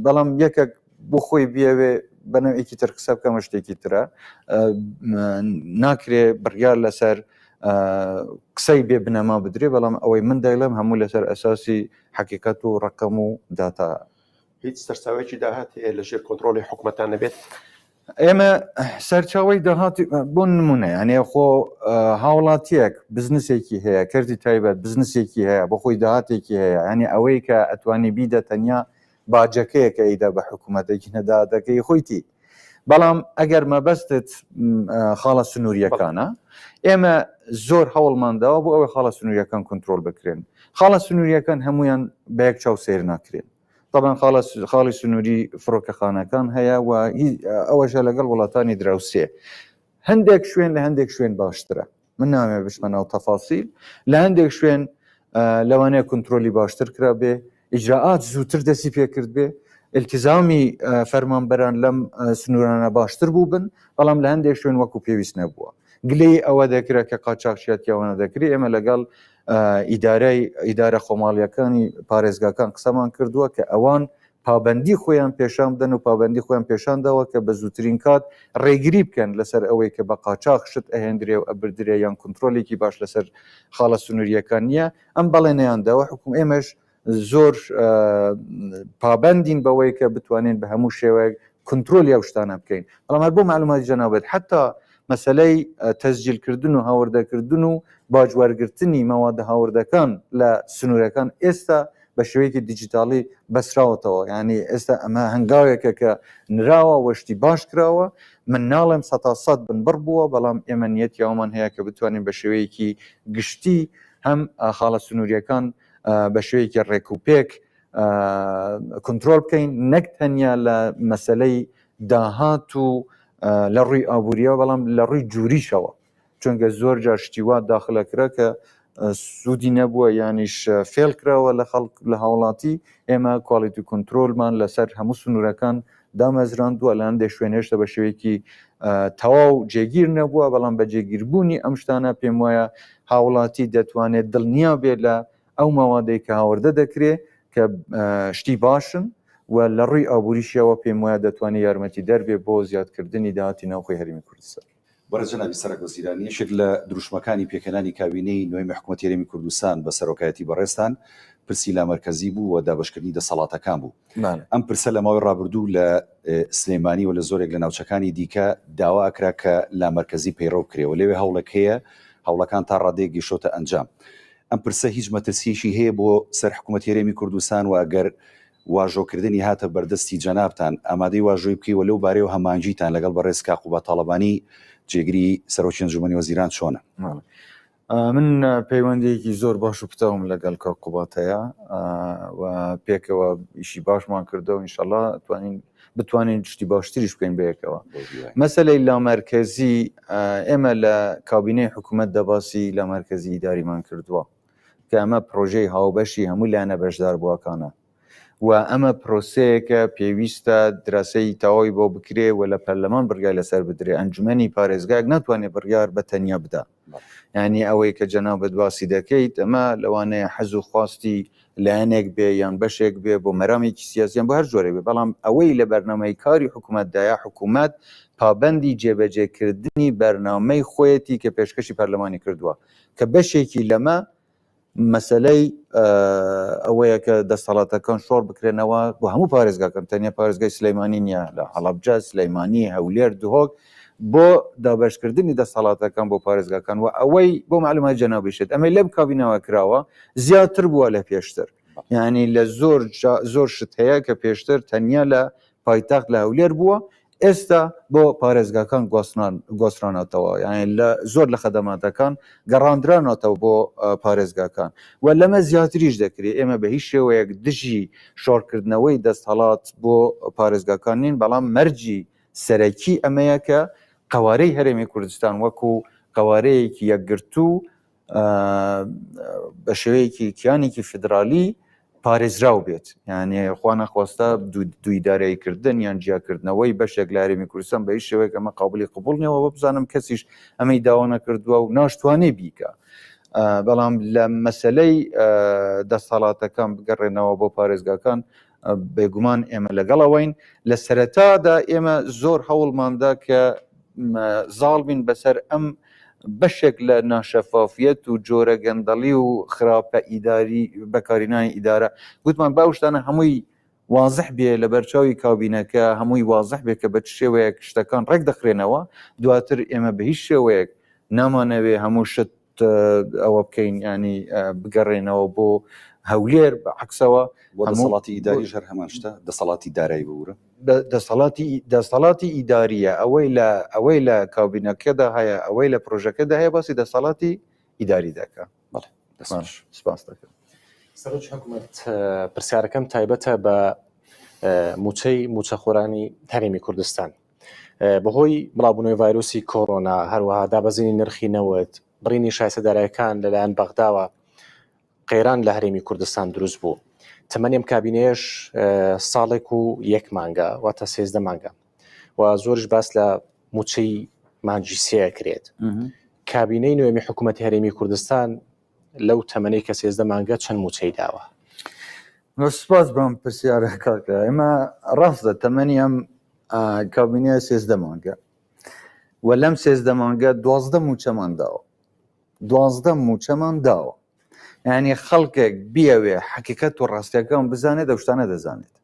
[SPEAKER 1] بەڵام یەکێک بۆ خۆی بیەوێ بە نەوعێکی تر قسە بکەمە شتێکی ترە ناکرێ بڕیار لەسەر قسەی بێ بنەما بدرێ بەڵام ئەوەی من دەیڵێم هەموو لەسەر ئەساسی حەقیقەت و ڕقم و داتا.
[SPEAKER 6] هیچ سەرچاوەیەکی داهات هەیە لە ژێر کۆنترۆڵی حکومەتان نەبێت؟
[SPEAKER 1] ئێمە سەرچاوەی داهاتی بۆ نمونە یانێ خۆ هاوڵاتیەک بزنسێکی هەیە کەرتی تایبەت بزنسێکی هەیە بۆ خۆی داهاتێکی هەیە ینی ئەوەی کە ئەتوانی بیدە تەنیا باجەکەیە کە ئەیدا بە حکوومەتێکی نەدادەکەی خۆیتی بەڵام ئەگەر مەبەستت خاڵە سنووریەکانە ئێمە زۆر هەوڵمان داوە بۆ ئەوەی خاڵە سنووریەکان کۆنترۆل بکرێن خاڵە سنووریەکان هەمویان بە یەک چاو سێر ناکرێن طبعا خاڵە خاڵی سنووری فڕۆکەخانەکان هەیە و ئەوەشە لەگەڵ وڵاتانی دراوسێ هەندێک شوێن لە هەندێک شوێن باشترە من نامەوێت بچمە ناو تەفاسیل لە هەندێک شوێن لەوانەیە کۆنترۆلی باشتر کرا بێ ئیجرائات زووتر دەستی پێکرد بێ التزامی فەرمانبەران لەم سنوورانە باشتر بوو بن بەڵام لە هەندێک شوێن وەکو پێویست نەبووە. گلەی ئەوە دەکرا کە قاچاخچیەتی ئەوانە دەکرێت ئێمە لەگەڵ ئیدارەی ئیدارە خۆماڵیەکانی پارێزگاکان قسەمان کردووە کە ئەوان پابەندی خۆیان پێشان بدەن و پابەندی خۆیان پێشان داوە کە بە زووترین کات ڕێگری بکەن لەسەر ئەوەی کە بە قاچاخ شت ئەهێندرێ و ئەبردرێ یان کونترۆلێکی باش لەسەر خاڵە سنووریەکان نییە ئەم بەڵێنەیان داوە حکوم ئێمەش زۆر پابەندین بەوەی کە بتوانین بە هەموو شێوەیەک کنترۆلی ئەو شتانە بکەین بەڵام هەر بۆ معلوماتی جەنابت حتا مەسلەی تەسجیلکردن و هاوردەکردن و باج وەرگرتنی مەوادە هاوردەکان لە سنوورەکان ئێستا بە شێوەیەکی دیجیتاڵی بەسراوەتەوە یعنی ئێستا ئەمە هەنگاوێکە کە نراوە وەشتی باش کراوە من ناڵێم سەتا سەد بنبڕ بووە بەڵام ئێمە نیەتی ئەومان هەیە کە بتوانین بە شێوەیەکی گشتی هەم خاڵە سنووریەکان بە شێوەیەکی ڕێک و پێک کۆنترۆل بکەین نەک تەنیا لە مەسلەی داهات و لە ڕووی ئابووریەوە بەڵام لە ڕووی جوریشەوە چونکە زۆر جار شتی وا داخلە کرا کە سوودی نەبووە یانیش فێڵ کراوە لە خەڵک لە هاوڵاتی ئێمە quality control مان لەسەر هەموو سنوورەکان دامەزراندووە لە هەندێک شوێن هێشتا بە شێوەیەکی تەواو جێگیر نەبووە بەڵام بە جێگیربوونی ئەم شتانە پێم وایە هاوڵاتی دەتوانێت دڵنیا بێت لە ئەو مەوادەی کە هاوردە دەکرێت کە شتی باشن و لە ڕووی ئابووریشیەوە پێم وایە دەتوانێت یارمەتی دەربێ بۆ زیادکردنی داهاتی ناوخۆی هەرێمی کوردستان.
[SPEAKER 2] بەڕێز جەنابی سەرەک وەزیران، یەکێک لە دروشمەکانی پێکهێنانی کابینەی نۆیەمی حکومەتی هەرێمی کوردستان بە سەرۆکایەتی بەڕێزتان پرسی لامەرکەزی بوو و دابەشکردنی دەسەڵاتەکان بوو. ئەم پرسە لە ماوەی ڕابردوو لە سلێمانی و لە زۆرێک لە ناوچەکانی دیکە داوا ئەکرا کە لامەرکەزی پەیڕەو بکرێ و لەوێ هەوڵێک هەیە، هەوڵەکان تا ڕادەیەک گەیشتۆتە ئەنجام. ئەم پرسە هیچ مەترسییەکی هەیە بۆ سەر حکومەتی هەرێمی کوردستان و ئەگەر واژۆکردنی هاتە بەردەستی جەنابتان ئامادەی واژۆی بکەی و لەو بارەیەوە هەماهەنگیتان لەگەڵ بەڕێز کاک قوباد تاڵەبانی جێگری سەرۆکی ئەنجومەنی وەزیران چۆنە؟
[SPEAKER 1] من پەیوەندیەکی زۆر باش و پتەوم لەگەڵ کاک قوباد هەیە و پێکەوە ئیشی باشمان کردەوە ئینشەڵا توانین بتوانین شتی باشتریش بکەین بەیەکەوە مەسلەی لامەرکەزی ئێمە لە کابینەی حکوومەت دەباسی لامەرکەزی ئیداریمان کردووە کە ئەمە پرۆژەی هاوبەشی هەموو لایەنە بەشداربووەکانە و ئەمە پرۆسەیەکە پێویستە دراسەی تەواوی بۆ بکرێ و لە پەرلەمان بڕیار لەسەر بدرێ ئەنجومەنی پارێزگایەک ناتوانێت بڕیار بە تەنیا بدا یعنی ئەوەی کە جەنابت باسی دەکەیت ئەمە لەوانەیە حەز و خواستی لایەنێک بێ یان بەشێک بێ بۆ مەرامێکی سیاسیان بۆ هەر جۆرێک بێ بەڵام ئەوەی لە بەرنامەی کاری حکوومەتدایە حکوومەت پابندی جێبەجێکردنی بەرنامەی خۆیەتی کە پێشکەشی پەرلەمانی کردووە کە بەشێکی لەمە مەسەلەی ئەوەیە کە دەسەڵاتەکان شۆڕ بکرێنەوە بۆ هەموو پارێزگاکان تەنیا پارێزگای سلەیمانی نییە لە هەڵەبجە سلەیمانی هەولێر دهۆک بۆ دابەشکردنی دەسەڵاتەکان بۆ پارێزگاکان و ئەوەی بۆ معلومات جەنابیشت ئەمەی لەم کابینەوە کراوە زیاتر بووە لە پێشتر یعنی لە زۆر زۆر شت هەیە کە پێشتر تەنیا لە پایتەخت لە هەولێر بووە ئێستا بۆ پارێزگاکان گواسترانەتەوە یعنی لە زۆر لە خەدەماتەکان گەڕاندرانەتەوە بۆ پارێزگاکان و لەمە زیاتریش دەکرێت ئێمە بە هیچ شێوەیەک دژی شۆڕکردنەوەی دەستهڵات بۆ پارێزگاکان نین بەڵام مەرجی سەرەکی ئەمەیە کە قەوارەی هەرێمی کوردستان وەکو قەوارەیەکی یەکگرتوو بە شێوەیەکی کیانێکی فیدرالی پارێزراو بێت یانێ خوا نەخواستە دوویدارایی کردن یان جیاکردنەوەی بەشێک لە هەرێمی کوردستان بە هیچ شێوەیەک ئەمە قابلی قبوڵ نییەوە بزانم کەسیش ئەمەی داوا نەکردووە و ناشتوانێ بیکە بەڵام لە مەسلەی دەسەڵاتەکان بگەڕێنەوە بۆ پارێزگاکان بێگومان ئێمە لەگەڵەوەین لە سەرەتادا ئێمە زۆر هەوڵماندا کە زاڵ بین بەسەر ئەم بەشێک لە ناشەفافیەت و جۆرە گەندەڵی و خراپە ئیداری بەکارینانی ئیدارە گوتمان با ئەو شتانە هەمووی وازح بێ لە بەرچاوی کابینەکە هەمووی وازح بێ کە بە چ شێوەیەک شتەکان ڕێک دەخرێنەوە دواتر ئێمە بە هیچ شێوەیەک نامانەوێ هەموو شت ئەوە بکەین ینی بگەڕێنەوە بۆ هەولێر بە عکسەوە
[SPEAKER 2] بۆ دەسەڵاتی ئیداریش هەر هەمان شتە دەسەڵاتی دارایی ببورە
[SPEAKER 1] دەسەڵاتی دەسەڵاتی ئیداریە ئەوەی لە ئەوەی لە کابینەکەدا هەیە ئەوەی لە پرۆژەکەدا هەیە باسی دەسەڵاتی ئیداری دەکا
[SPEAKER 2] بەڵێ
[SPEAKER 1] دەستخۆش سپاس دەکەم.
[SPEAKER 3] سەرۆکی حکومەت پرسیارەکەم تایبەتە بە موچەی موچەخۆرانی هەرێمی کوردستان بەهۆی بڵاوبوونەوەی ڤایرۆسی کۆرۆنا هەروەها دابەزینی نرخی نەوت بڕینی شایستە دارایەکان لەلایەن بەغداوە قەیران لە هەرێمی کوردستان دروست بوو تەمەنی ئەم کابینەیەش ساڵێک و یەک مانگە واتە 13 مانگە و زۆریش باس لە موچەی مانگی سێ ئەکرێت. کابینەی نوێمی حکوومەتی هەرێمی کوردستان لەو تەمەنەی کە 13 مانگە چەند مووچەی داوە؟
[SPEAKER 1] سپاس بەم پرسیارە کاکە ئێمە ڕاستە تەمەنی ئەم کابینە 13 مانگە و لەم 13 مانگە دوازدە مووچەمان داوە دوازدە مووچەمان داوە یعنی خەڵکێک بیەوێ حەقیقەت و ڕاستیەکان بزانێت ئەو شتانە دەزانێت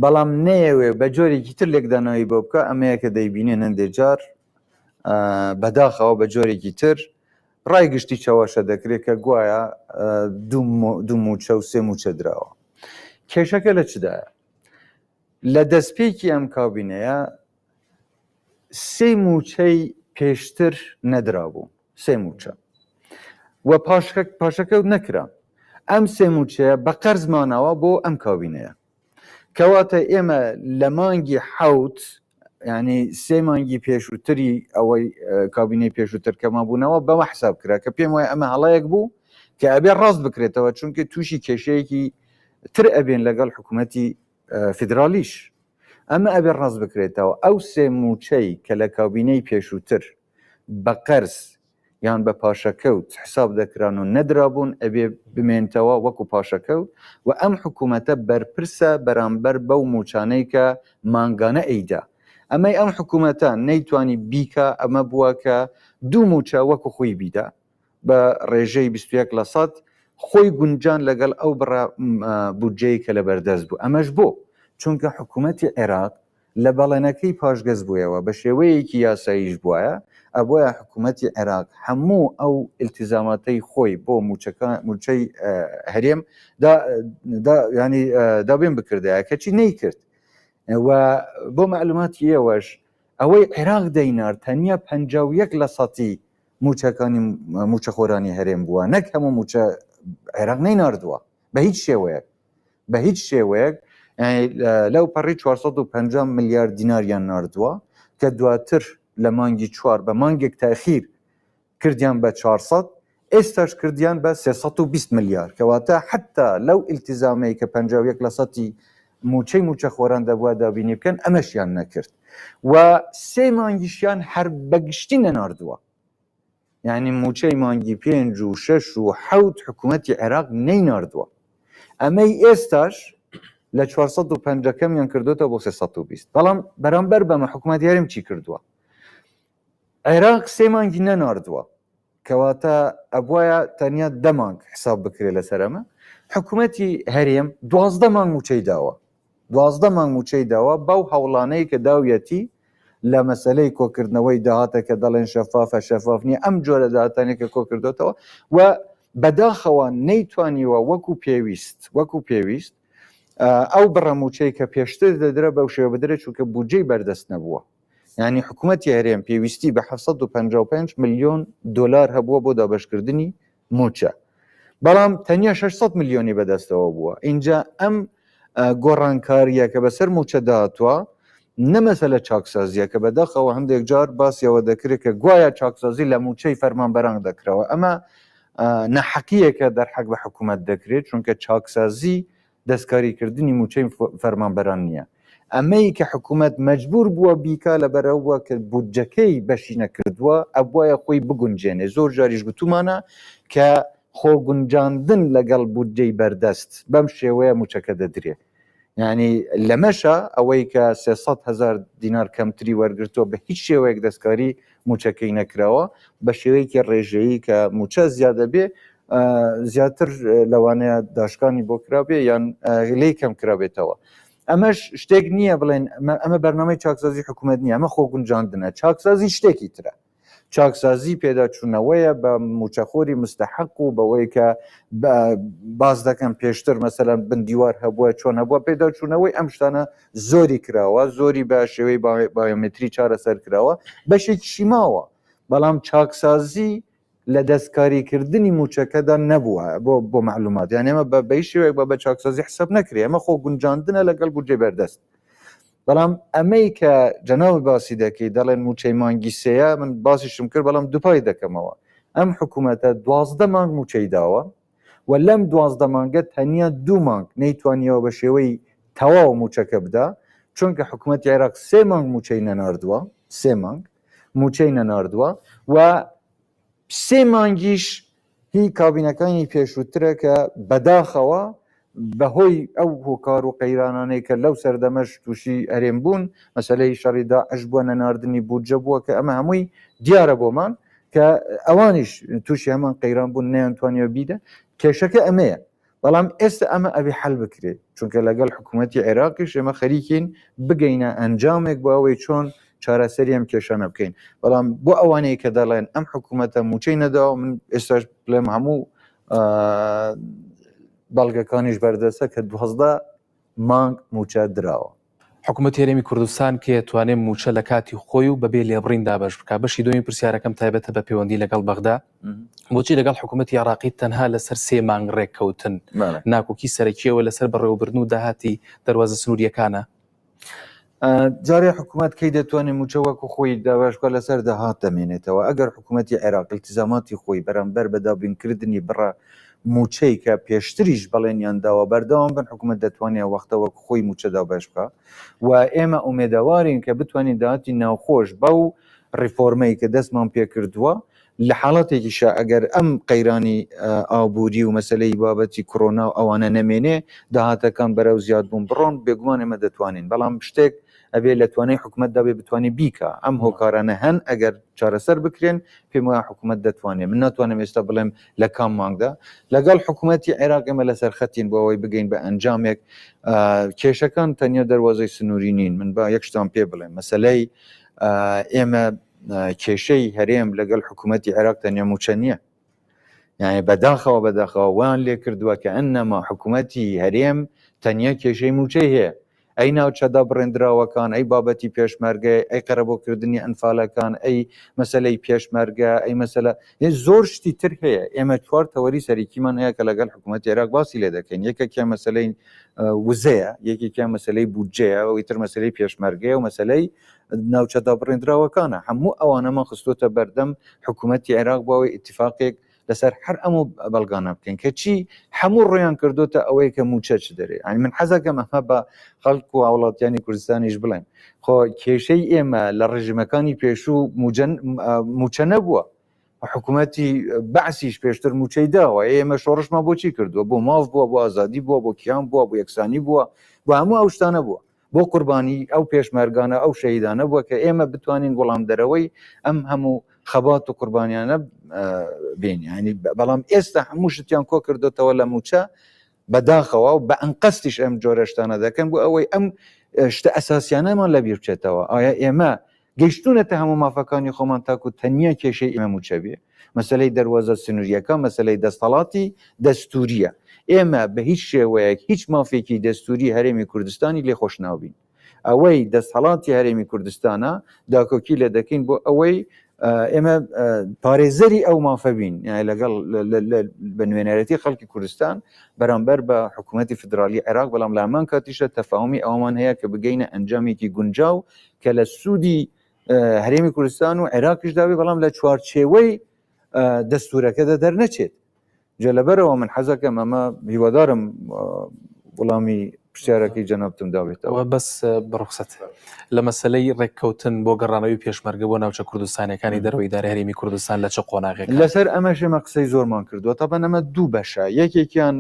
[SPEAKER 1] بەڵام نەیەوێ بە جۆرێکی تر لێکدانەوەی بۆ بکە ئەمەیە کە دەیبینێن هەندێک جار بەداخەوە بە جۆرێکی تر ڕای گشتی چەواشە دەکرێت کە گوایە دوو موچە و سێ موچە دراوە کێشەکە لە چدایە لە دەستپێکی ئەم کابینەیە سێ موچەی پێشتر نەدرابوو سێ موچە و پاشەکەوت نەکرا ئەم سێ موچەیە بە قەرزمانەوە بۆ ئەم کابینەیە کەواتە ئێمە لە مانگی حەوت ینی سێ مانگی پێشووتری ئەوەی کابینەی پێشووتر کەما بوونەوە بەوە حساب کرا کە پێم وایە ئەمە هەڵەیەک بوو کە ئەبێ ڕاست بکرێتەوە چونکە تووشی کێشەیەکی تر ئەبێن لەگەڵ حکوومەتی فیدرالیش ئەمە ئەبێ ڕاست بکرێتەوە ئەو سێ موچەی کە لە کابینەی پێشووتر بە قەرز یان بە پاشەکەوت حساب دەکران و نەدرابوون ئەبێ بمێنتەوە وەکو پاشەکەوت و ئەم حکوومەتە بەرپرسە بەرامبەر بەو موچانەی کە مانگانە ئەیدا ئەمەی ئەم حکوومەتە نەیتوانی بیکا ئەمە بووە کە دوو موچە وەکو خۆی بیدا بە ڕێژەی 21 لە سەد خۆی گونجان لەگەڵ ئەو بڕە بودجەی کە لەبەردەست بوو ئەمەش بۆ چونکە حکوومەتی عێراق لە بەڵێنەکەی پاشگەز بوویەوە، بە شێوەیەکی یاساییش بوایە، ئەبوایە حکوومەتی عێراق هەموو ئەو ئیلتیزاماتەی خۆی بۆ مووچەکان مووچەی هەرێم دا دا یانی دابین بکردایە کەچی نەیکرد و بۆ مەعلوماتی ئێوەش ئەوەی عێراق دەینارد تەنیا 51 لە سەتی مووچەکانی مووچەخۆرانی هەرێم بووە نەک هەموو مووچە عێراق نەیناردووە بە هیچ شێوەیەک بە هیچ شێوەیەک لەو پەڕی 450 ملیار دیناریان ناردووە کە دواتر لە مانگی چوار بە مانگێک تاخیر کردیان بە 400 ئێستاش کردیان بە 320 ملیار کەواتە حتا لەو ئیلتیزامەی کە 51 لە سەتی موچەی موچەخۆران دەبووە دابینی بکەن ئەمەشیان نەکرد و سێ مانگیشیان هەر بەگشتی نەناردووە یانی مووچەی مانگی پێنج و شەش و حەوت حکوومەتی عێراق نەیناردووە. ئەمەی ئێستاش لە 450 کەمیان کردوتەوە بۆ 320 بەڵام بەرامبەر بەمە حکوومەتی هەرێم چی کردووە؟ عێراق سێ مانگی نەناردووە کەواتە ئەبواە تەنیا دە مانگ حساب بکرێت لەسەر ئەمە حکوومەتی هەرێم دوازدە مانگ مووچەی داوە 12 مانگ مووچەی داوە بەو هەوڵانەی کە داویەتی لە مەسەلەی کۆکردنەوەی داهاتە کە دەڵێن شەفافە شەفاف نییە ئەم جۆرە داهاتانەی کە کۆکردۆتەوە و بەداخەوە نەیتوانیوە وەکو پێویست وەکو پێویست ئەو بڕە مووچەی کە پێشتر دەدرا بەو شێوە بدرێت چونکە بودجەی بەردەست نەبووە یعنی حکوومەتی هەرێم پێویستی بە 755 میلیۆن دلار هەبووە بۆ دابەشکردنی مووچە بەڵام تەنیا 600 میلیۆنی بەدەستەوە بووە اینجا ئەم گۆڕانکاریە کە بەسەر مووچە داهاتوە نە مەسەلە چاکسازیە کە بەداخەوە هەندێک جار باسیەوە دەکرێت کە گوایە چاکسازی لە مووچەی فەرمانبەران دەکرەوە ئەمە نەحەقیەکە دەرحەق بە حکوومەت دەکرێت چونکە چاکسازی دەستکاریکردنی مووچەی فەرمانبەران نییە. ئەمەی کە حکوومەت مەجبوور بووە بیکا لەبەرئەوە بووە کە بودجەکەی بەشی نەکردووە، ئەبوایە خۆی بگونجێنێ. زۆر جاریش گوتوومانە کە خۆگونجاندن لەگەڵ بودجەی بەردەست بەم شێوەیە مووچەکە دەدرێ. یانی لەمەشا ئەوەی کە 300 هەزار دینار کەمتری وەرگرتووە بە هیچ شێوەیەک دەستکاری مووچەکەی نەکراوە، بە شێوەیەکی ڕێژەیی کە مووچە زیادە بێ زیاتر لەوانەیە داشکانی بۆ کرابێ یان لێی کەم کرابێتەوە. ئەمەش شتێک نییە بڵێن ئەمە بەرنامەی چاکسازی حکوومەت نییە ئەمە خۆگونجاندنە چاکسازی شتێکی ترە. چاکسازی پێداچوونەوەیە بە موچەخۆری مستحق و بەوەی کە باس دەکەم پێشتر مەسەلەن بندیوار هەبووە چۆن هەبووە پێداچوونەوەی ئەم شتانە زۆری کراوە زۆری بە شێوەی بایۆمەتری چارەسەر کراوە بەشێکیشی ماوە بەڵام چاکسازی لە دەستکاریکردنی موچەکەدا نەبووە بۆ بۆ معلومات یان ئێمە بە بەی شێوەیەک بە بە چاکسازی حساب نەکرێ ئەمە خۆ گونجاندنە لەگەڵ بودجەی بەردەست بەڵام ئەمەی کە جەنابت باسی دەکەی دەڵێن موچەی مانگی سێیە من باسیشم کرد بەڵام دوپای دەکەمەوە ئەم حکوومەتە دوازدە مانگ موچەی داوە و لەم دوازدە مانگە تەنیا دوو مانگ نەیتوانیەوە بە شێوەی تەواو موچەکە بدا چونکە حکوومەتی عێراق سێ مانگ موچەی نەناردووە سێ مانگ. موچەی نەناردووە و سێ مانگیش هی کابینەکانی پێشووترە کە بەداخەوە بەهۆی ئەو هۆکار و قەیرانانەی کە لەو سەردەمەش تووشی هەرێم بوون، مەسەلەی شەڕی داعش بووە، نەناردنی بودجە بووە کە ئەمە هەمووی دیارە بۆمان کە ئەوانیش تووشی هەمان قەیران بوون نەیانتوانیوە بیدەن. کێشەکە ئەمەیە. بەڵام ئێستا ئەمە ئەبێ حەل بکرێت، چونکە لەگەڵ حکوومەتی عێراقیش ئێمە خەریکین بگەینە ئەنجامێک بۆ ئەوەی چۆن چارەسەری ئەم کێشانە بکەین. بەڵام بۆ ئەوانەی کە دەڵێن ئەم حکوومەتە مووچەی نەداوە، من ئێستاش بڵێم هەموو بەڵگەکانیش بەردەستە کە 12 مانگ مووچە دراوە.
[SPEAKER 4] حکومەتی هەرێمی کوردستان کێ توانێ مووچە لە کاتی خۆی و بەبێ لێبڕین دابەش بکا؟ بەشی دووەمی پرسیارەکەم تایبەتە بە پەیوەندی لەگەڵ بەغدا. بۆچی لەگەڵ حکومەتی عێراقی تەنها لەسەر سێ مانگ ڕێککەوتن؟ ناکۆکی سەرەکییەوە لەسەر بەڕێوەبردن و داهاتی دەروازە سنوورییەکانە؟
[SPEAKER 1] جارێ حکوومەت کەی دەتوانێت مووچە وەکو خۆی دابەش بکات لەسەر داهات دەمێنێتەوە ئەگەر حکوومەتی عێراق التزاماتی خۆی بەرامبەر بە دابینکردنی بڕە مووچەی کە پێشتریش بەڵێنیان داوە بەردەوام بن حکوومەت دەتوانێت وەختە وەک خۆی مووچە دابەش بکات و ئێمە ئومێدەوارین کە بتوانین داهاتی ناوخۆش بەو ڕیفۆرمەی کە دەستمان پێکردووە لە حاڵەتێکیشا ئەگەر ئەم قەیرانی ئابووری و مەسەلەی بابەتی کۆرۆنا و ئەوانە نەمێنێ داهاتەکان بەرەو زیادبوون بڕۆن بێگومان ئێمە دەتوانین بەڵام شتێک ئەبێ لە توانای حکومەتدا بێ بتوانێ بیکا ئەم هۆکارانە هەن ئەگەر چارەسەر بکرێن پێم وایە حکومەت دەتوانێت من ناتوانم ئێستا بڵێم لە کام مانگدا لەگەڵ حکومەتی عێراق ئێمە لەسەر خەتین بۆ ئەوەی بگەین بە ئەنجامێک کێشەکان تەنیا دەروازەی سنووری نین من با یەک شتان پێ بڵێم مەسەلەی ئێمە کێشەی هەرێم لەگەڵ حکوومەتی عێراق تەنیا مووچە نییە یعنی بەداخەوە بەداخەوە وان لێ کردووە کە ئەنەما حکوومەتی هەرێم تەنیا کێشەی مووچەی هەیە ئەی ناوچە دابڕێندراوەکان ئەی بابەتی پێشمەرگە ئەی قەرەبۆکردنی ئەنفالەکان ئەی مەسلەی پێشمەرگە ئەی مەسەلە زۆر شتی تر هەیە ئێمە چوار تەوەری سەرەکیمان هەیە کە لەگەڵ حکوومەتی عێراق باسی لێ دەکەین یەکێکیان مەسلەی وزەیە یەکێکیان مەسلەی بودجەیە ئەوی تر مەسلەی پێشمەرگەیە و مەسلەی ناوچە دابڕێندراوەکانە هەموو ئەوانەمان خستۆتە بەردەم حکوومەتی عێراق بۆ ئەوەی ئیتفاقێک لەسەر هەر ئەم بەڵگانە بکەین کە چی هەموو ڕویان کردوتە ئەوەی کە موچە چ دەرێ ئەنی من حەزەکەم ئەمە بە خەڵک و هاوڵاتیانی کوردستانیش بڵێن خۆ کێشەی ئێمە لە ڕژیمەکانی پێشوو موچە نەبووە حکوومەتی بەعسیش پێشتر موچەی داوە ئێمە شۆڕشمان بۆچی کردووە بۆ ماف بووە بۆ ئازادی بووە بۆ کیان بووە بۆ یەکسانی بووە بۆ هەموو ئەو شتانە بووە بۆ قوربانی ئەو پێشمەرگانە ئەو شەهیدانە بووە کە ئێمە بتوانین وەڵامدەرەوەی ئەم هەموو خەبات و قوربانیانە بین ینی بەڵام ئێستا هەموو شتیان کۆ کردوتەوە لە موچە بەداخەوە و بە ئەنقەستیش ئەم جۆرە شتانە دەکەن بۆ ئەوەی ئەم شتە ئەساسیانەمان لەبیر بچێتەوە ئایا ئێمە گەیشتوونەتە هەموو مافەکانی خۆمان تاکو تەنیا کێشەی ئێمە مووچە بێ؟ مەسەلەی دەروازە سنوورییەکە مەسەلەی دەستەڵاتی دەستوورییە. ئێمە بە هیچ شێوەیەک هیچ مافێکی دەستووری هەرێمی کوردستانی لێ خۆش نابین. ئەوەی دەستهەڵاتی هەرێمی کوردستانە داکۆکی لێ دەکەین بۆ ئەوەی ئێمە پارێزەری ئەو مافە بین لەگەڵ بە نوێنەرەتی خەڵکی کوردستان بەرامبەر بە حکوومەتی فیدرالی عێراق بەڵام لە هەمان کاتیشە تەفاهمی ئەومان هەیە کە بگەینە ئەنجامێکی گونجاو کە لە سوودی هەرێمی کوردستان و عێراقیشدا بێ بەڵام لە چوارچێوەی دەستورەکەدا دەرنەچێت جا لەبەرەوە من حەزەکەم ئەمە هیوادارم وەڵامی پرسیارەکەی جەنابتم دابێتەوە
[SPEAKER 4] بەس بڕخسەت لە مەسلەی ڕێککەوتن بۆ گەڕانەوەی پێشمەرگە بۆ ناوچە کوردستانەکانی دەرەوەی ئیدارەی هەرێمی کوردستان لە چ قۆناغێک
[SPEAKER 1] لەسەر ئەمەش ئێمە قسەی زۆرمان کردووە تەبەن ئەمە دوو بەشە یەکێکیان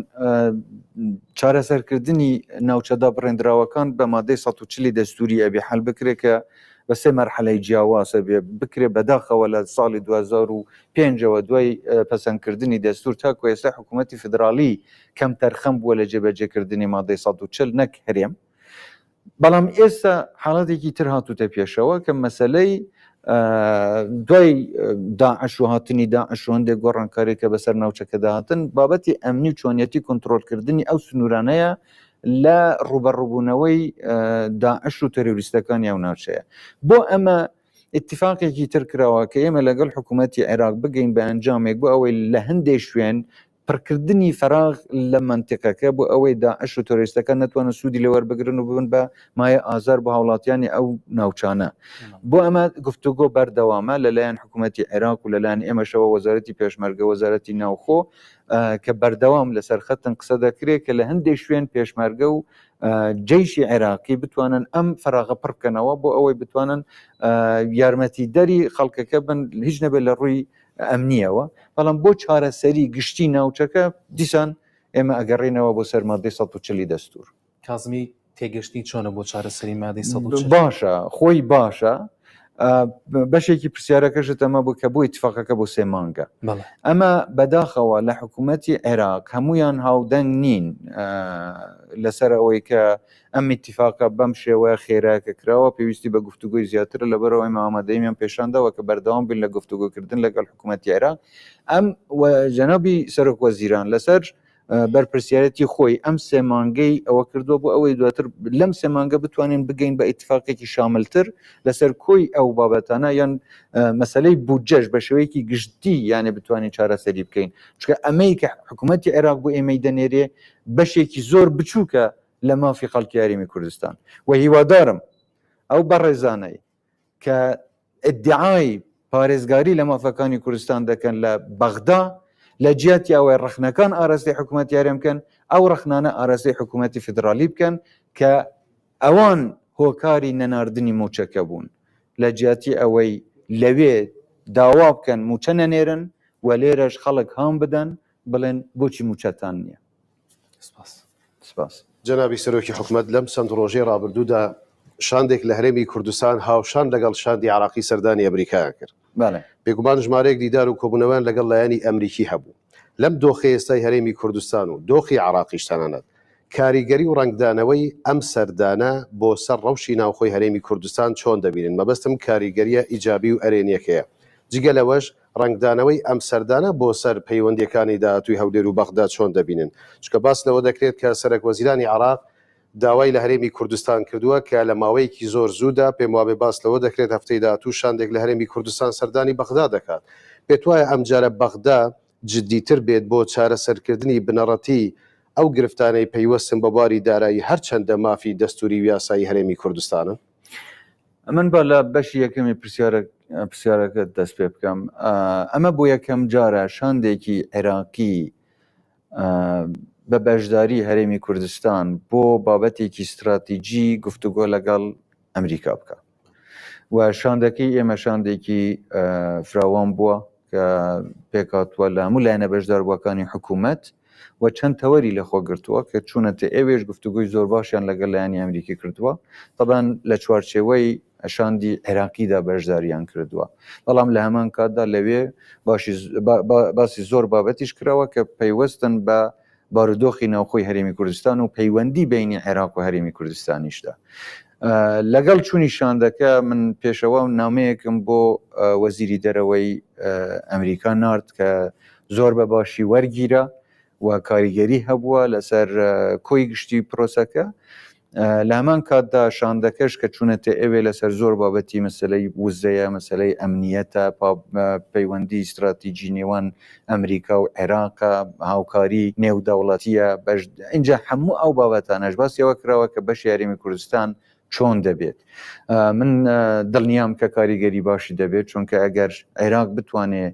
[SPEAKER 1] چارەسەرکردنی ناوچە دابڕێندراوەکان بە مادەی 140 دەستوری ئەبێ حل بکرێ کە بە سێ مەرحەلەی جیاوازە بێ بکرێ بەداخەوە لە ساڵی 2005ەوە دوای پەسەندکردنی دەستور تاکو ئێستا حکوومەتی فیدراڵی کەم تەرخەم بووە لە جێبەجێکردنی مادەی 140 نەک هەرێم بەڵام ئێستا حاڵەتێکی تر هاتوتە پێشەوە کە مەسلەی دوای داعش و هاتنی داعش و هەندێک گۆڕانکاری کە بەسەر ناوچەکەدا هاتن بابەتی ئەمنی و چۆنیەتی کۆنتترۆلکردنی ئەو سنوورانەیە لە ڕوبەڕووبوونەوەی داعش و تەرۆریستەکانی ئەو ناوچەیە بۆ ئەمە اتفاقێکی تر کراوە کە ئێمە لەگەڵ حکوومەتی عێراق بگەین بە ئەنجامێک بۆ ئەوەی لە هەندێک شوێن پڕکردنی فەراغ لە مەنتیقەکە بۆ ئەوەی داعش و تۆرۆریستەکان نەتوانن سوودی لێ وەربگرن و ببن بە مایە ئازار بۆ هاوڵاتیانی ئەو ناوچانە. بۆ ئەمە گفتوگۆ بەردەوامە لەلایەن حکوومەتی عێراق و لەلایەن ئێمەشەوە وەزارەتی پێشمەرگە، وەزارەتی ناوخۆ کە بەردەوام لەسەر خەتن قسە دەکرێت کە لە هەندێک شوێن پێشمەرگە و جەیشی عێراقی بتوانن ئەم فەراغە پڕ بکەنەوە بۆ ئەوەی بتوانن یارمەتیدەری خەڵکەکە بن هیچ نەبێت لە ڕووی ئەمنیەوە، بەڵام بۆ چارەسەری گشتی ناوچەکە دیسان ئێمە ئەگەڕێینەوە بۆ سەر مادەی 140 دەستور.
[SPEAKER 4] کازمی تێگەشتنی چۆنە بۆ چارەسەری مادەی 140؟
[SPEAKER 1] باشە، خۆی باشە. بەشێکی پرسیارەکەشت ئەمە بوو کە بۆ ئیتفاقەکە بۆ سێ مانگە. ئەمە بەداخەوە لە حکوومەتی عێراق هەمویان هاودەنگ نین لەسەر ئەوەی کە ئەم ئیتیفاقە بەم شێوەیە خێرا کە کراوە پێویستی بە گفتوگۆی زیاترە، لەبەرئەوە ئێمە ئامادەییمان پێشانداوە کە بەردەوام بین لە گفتوگۆکردن لەگەڵ حکوومەتی عێراق. ئەم و جەنابی سەرۆک وەزیران لەسەر بەرپرسیارەتی خۆی ئەم سێ مانگەی ئەوە کردووە بۆ ئەوەی دواتر لەم سێ مانگە بتوانین بگەین بە ئیتفاقێکی شاملتر لەسەر کۆی ئەو بابەتانە یان مەسلەی بودجەش بە شێوەیەکی گشتی یانێ بتوانین چارەسەری بکەین، چونکە ئەمەی کە حکوومەتی عێراق بۆ ئێمەی دەنێرێ بەشێکی زۆر بچووکە لە مافی خەڵکی هەرێمی کوردستان و هیوادارم ئەو بەڕێزانەی کە ئیدعای پارێزگاری لە مافەکانی کوردستان دەکەن لە بەغدا لە جیاتی ئەوەی ڕەخنەکان ئاراستەی حکوومەتی هەرێم بکەن ئەو ڕەخنانە ئاراستەی حکوومەتی فیدراڵی بکەن کە ئەوان هۆکاری نەناردنی مووچەکە بوون لە جیاتی ئەوەی لەوێ داوا بکەن مووچە نەنێرن و لێرەش خەڵک هان بدەن بڵێن بۆچی مووچەتان نییە.
[SPEAKER 4] سپاس.
[SPEAKER 1] سپاس.
[SPEAKER 5] جەنابی سەرۆکی حکومەت لەم چەند ڕۆژەی ڕابردوودا شاندێک لە هەرێمی کوردستان هاوشان لەگەڵ شاندی عێراقی سەردانی ئەمریکایان کرد.
[SPEAKER 1] بەڵێ.
[SPEAKER 5] بێگومان ژمارەیەک دیدار و کۆبوونەوەیان لەگەڵ لایەنی ئەمریکی هەبوو. لەم دۆخەی ئێستای هەرێمی کوردستان و دۆخی عێراقیش تەنانەت، کاریگەری و ڕەنگدانەوەی ئەم سەردانە بۆ سەر ڕەوشی ناوخۆی هەرێمی کوردستان چۆن دەبینن، مەبەستم کاریگەرییە ئیجابی و ئەرێنییەکەیە. جگە لەوەش ڕەنگدانەوەی ئەم سەردانە بۆ سەر پەیوەندییەکانی داهاتووی هەولێر و بەغدا چۆن دەبینن؟ چونکە باس لەوە دەکرێت کە سەرەکوەزیرانی عێراق داوای لە هەرێمی کوردستان کردووە کە لە ماوەیەکی زۆر زوودا، پێموابێ باس لەوە دەکرێت هەفتەی داهاتوو شاندێک لە هەرێمی کوردستان سەردانی بەغدا دەکات. پێتوایە ئەمجارە بەغدا جدیتر بێت بۆ چارەسەرکردنی بنەڕەتی ئەو گرفتانەی پەیوەستن بە بواری دارایی هەرچەندە مافی دەستووری و یاسایی هەرێمی کوردستانن؟
[SPEAKER 1] من با لە بەشی یەکەمی پرسیارەکەت دەست پێ بکەم. ئەمە بۆ یەکەم جارە شاندێکی عێراقی بە بەشداری هەرێمی کوردستان بۆ بابەتێکی ستراتیجی گفتوگۆ لەگەڵ ئەمریکا بکە و شاندەکەی ئێمە شاندێکی فراوان بووە کە پێکهاتووە لە هەموو لایەنە بەشداربووەکانی حکوومەت و چەند تەوەری لەخۆ گرتووە کە چوونەتە ئێوێش گفتوگۆی زۆر باشیان لەگەڵ لایەنی ئەمریکی کردووە تەبان لە چوارچێوەی شاندی عێراقیدا بەشداریان کردووە بەڵام لە هەمان کاتدا لەوێ باشی باسی زۆر بابەتیش کراوە کە پەیوەستن بە بارودۆخی ناوخۆی هەرێمی کوردستان و پەیوەندی بینی عێراق و هەرێمی کوردستانیشدا. لەگەڵ چوونی شاندەکە من پێشەوا و نامەیەکم بۆ وەزیری دەرەوەی ئەمریکا نارد کە زۆر بە باشی وەرگیرا و کاریگەری هەبووە لەسەر کۆی گشتی پرۆسەکە. لە هەمان کاتدا شاندەکەش کە چوونەتە ئەوێ لەسەر زۆر بابەتی مەسەلەی وزەیە، مەسەلەی ئەمنیەتە، پەیوەندی ستراتیجی نێوان ئەمریکا و عێراقە، هاوکاری نێودەوڵەتییە، ئینجا هەموو ئەو بابەتانەش باسی ئەوە کراوە کە بەشی هەرێمی کوردستان چۆن دەبێت. من دڵنیام کە کاریگەری باشی دەبێت، چونکە ئەگەر عێراق بتوانێ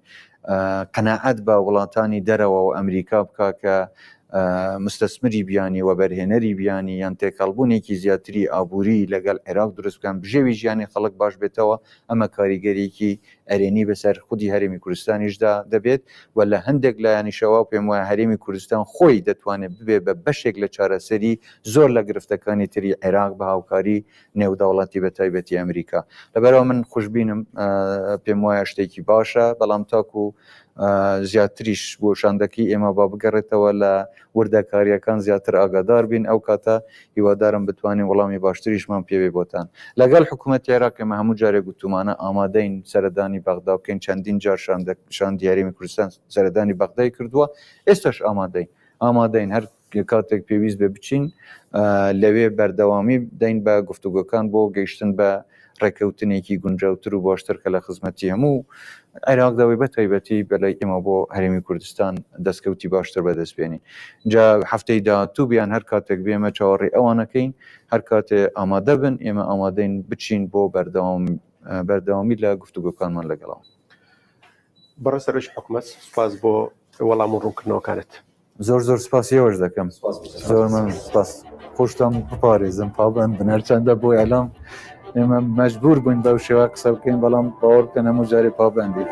[SPEAKER 1] قەناعەت بە وڵاتانی دەرەوە و ئەمریکا بکا کە مستەسمری بیانی، وەبەرهێنەری بیانی یان تێکەڵبوونێکی زیاتری ئابووری لەگەڵ عێراق دروست بکەن، بژێوی ژیانی خەڵک باش بێتەوە، ئەمە کاریگەریی ئەرێنی بەسەر خودی هەرێمی کوردستانیشدا دەبێت و لە هەندێک لایەنیشەوە پێم وایە هەرێمی کوردستان خۆی دەتوانێت ببێت بە بەشێک لە چارەسەری زۆر لە گرفتەکانی تری عێراق بە هاوکاری نێودەوڵەتی بە تایبەتی ئەمریکا. لەبەرئەوە من خوشبینم پێم وایە شتێکی باشە، بەڵام تاکو زیاتریش بۆ شاندەکەی ئێمە با بگەڕێتەوە لە وردەکارییەکان زیاتر ئاگادار بین، ئەو کاتە هیوادارم بتوانین وەڵامی باشتریشمان پێ بێ بۆتان. لەگەڵ حکوومەتی عێراق ئێمە هەموو جارێک گوتوومانە ئامادەین سەردانی بەغدا بکەین، چەندین جار شاندی هەرێمی کوردستان سەردانی بەغدای کردووە، ئێستاش ئامادەین ئامادەین هەر کاتێک پێویست بێ بچین لەوێ بەردەوامی بدەین بە گفتوگۆکان بۆ گەیشتن بە ڕێککەوتنێکی گونجاوتر و باشتر کە لە خزمەتی هەموو عێراقدا و بە تایبەتی بەلای ئێمە بۆ هەرێمی کوردستان دەستکەوتی باشتر بەدەست بێنین. جا هەفتەی داهاتوو بیان هەر کاتێک بێ ئێمە چاوەڕێی ئەوانەکەین، هەر کاتێ ئامادە بن ئێمە ئامادەین بچین بۆ بەردەوام بەردەوامی لە گفتوگۆکانمان لەگەڵ ئەوان.
[SPEAKER 6] بەڕێز سەرۆکی حکومەت سوپاس بۆ وەڵام و ڕوونکردنەوەکانت.
[SPEAKER 1] زۆر زۆر سپاسی ئێوەش دەکەم. زۆر مەمنون سپاس. خۆشتان بپارێزن پابەند بن هەرچەندە بۆ ئیعلام ئێمە مەجبور بووین بەو شێوە قسە بکەین بەڵام باوەڕ بکەن هەموو جارێ پابەندین.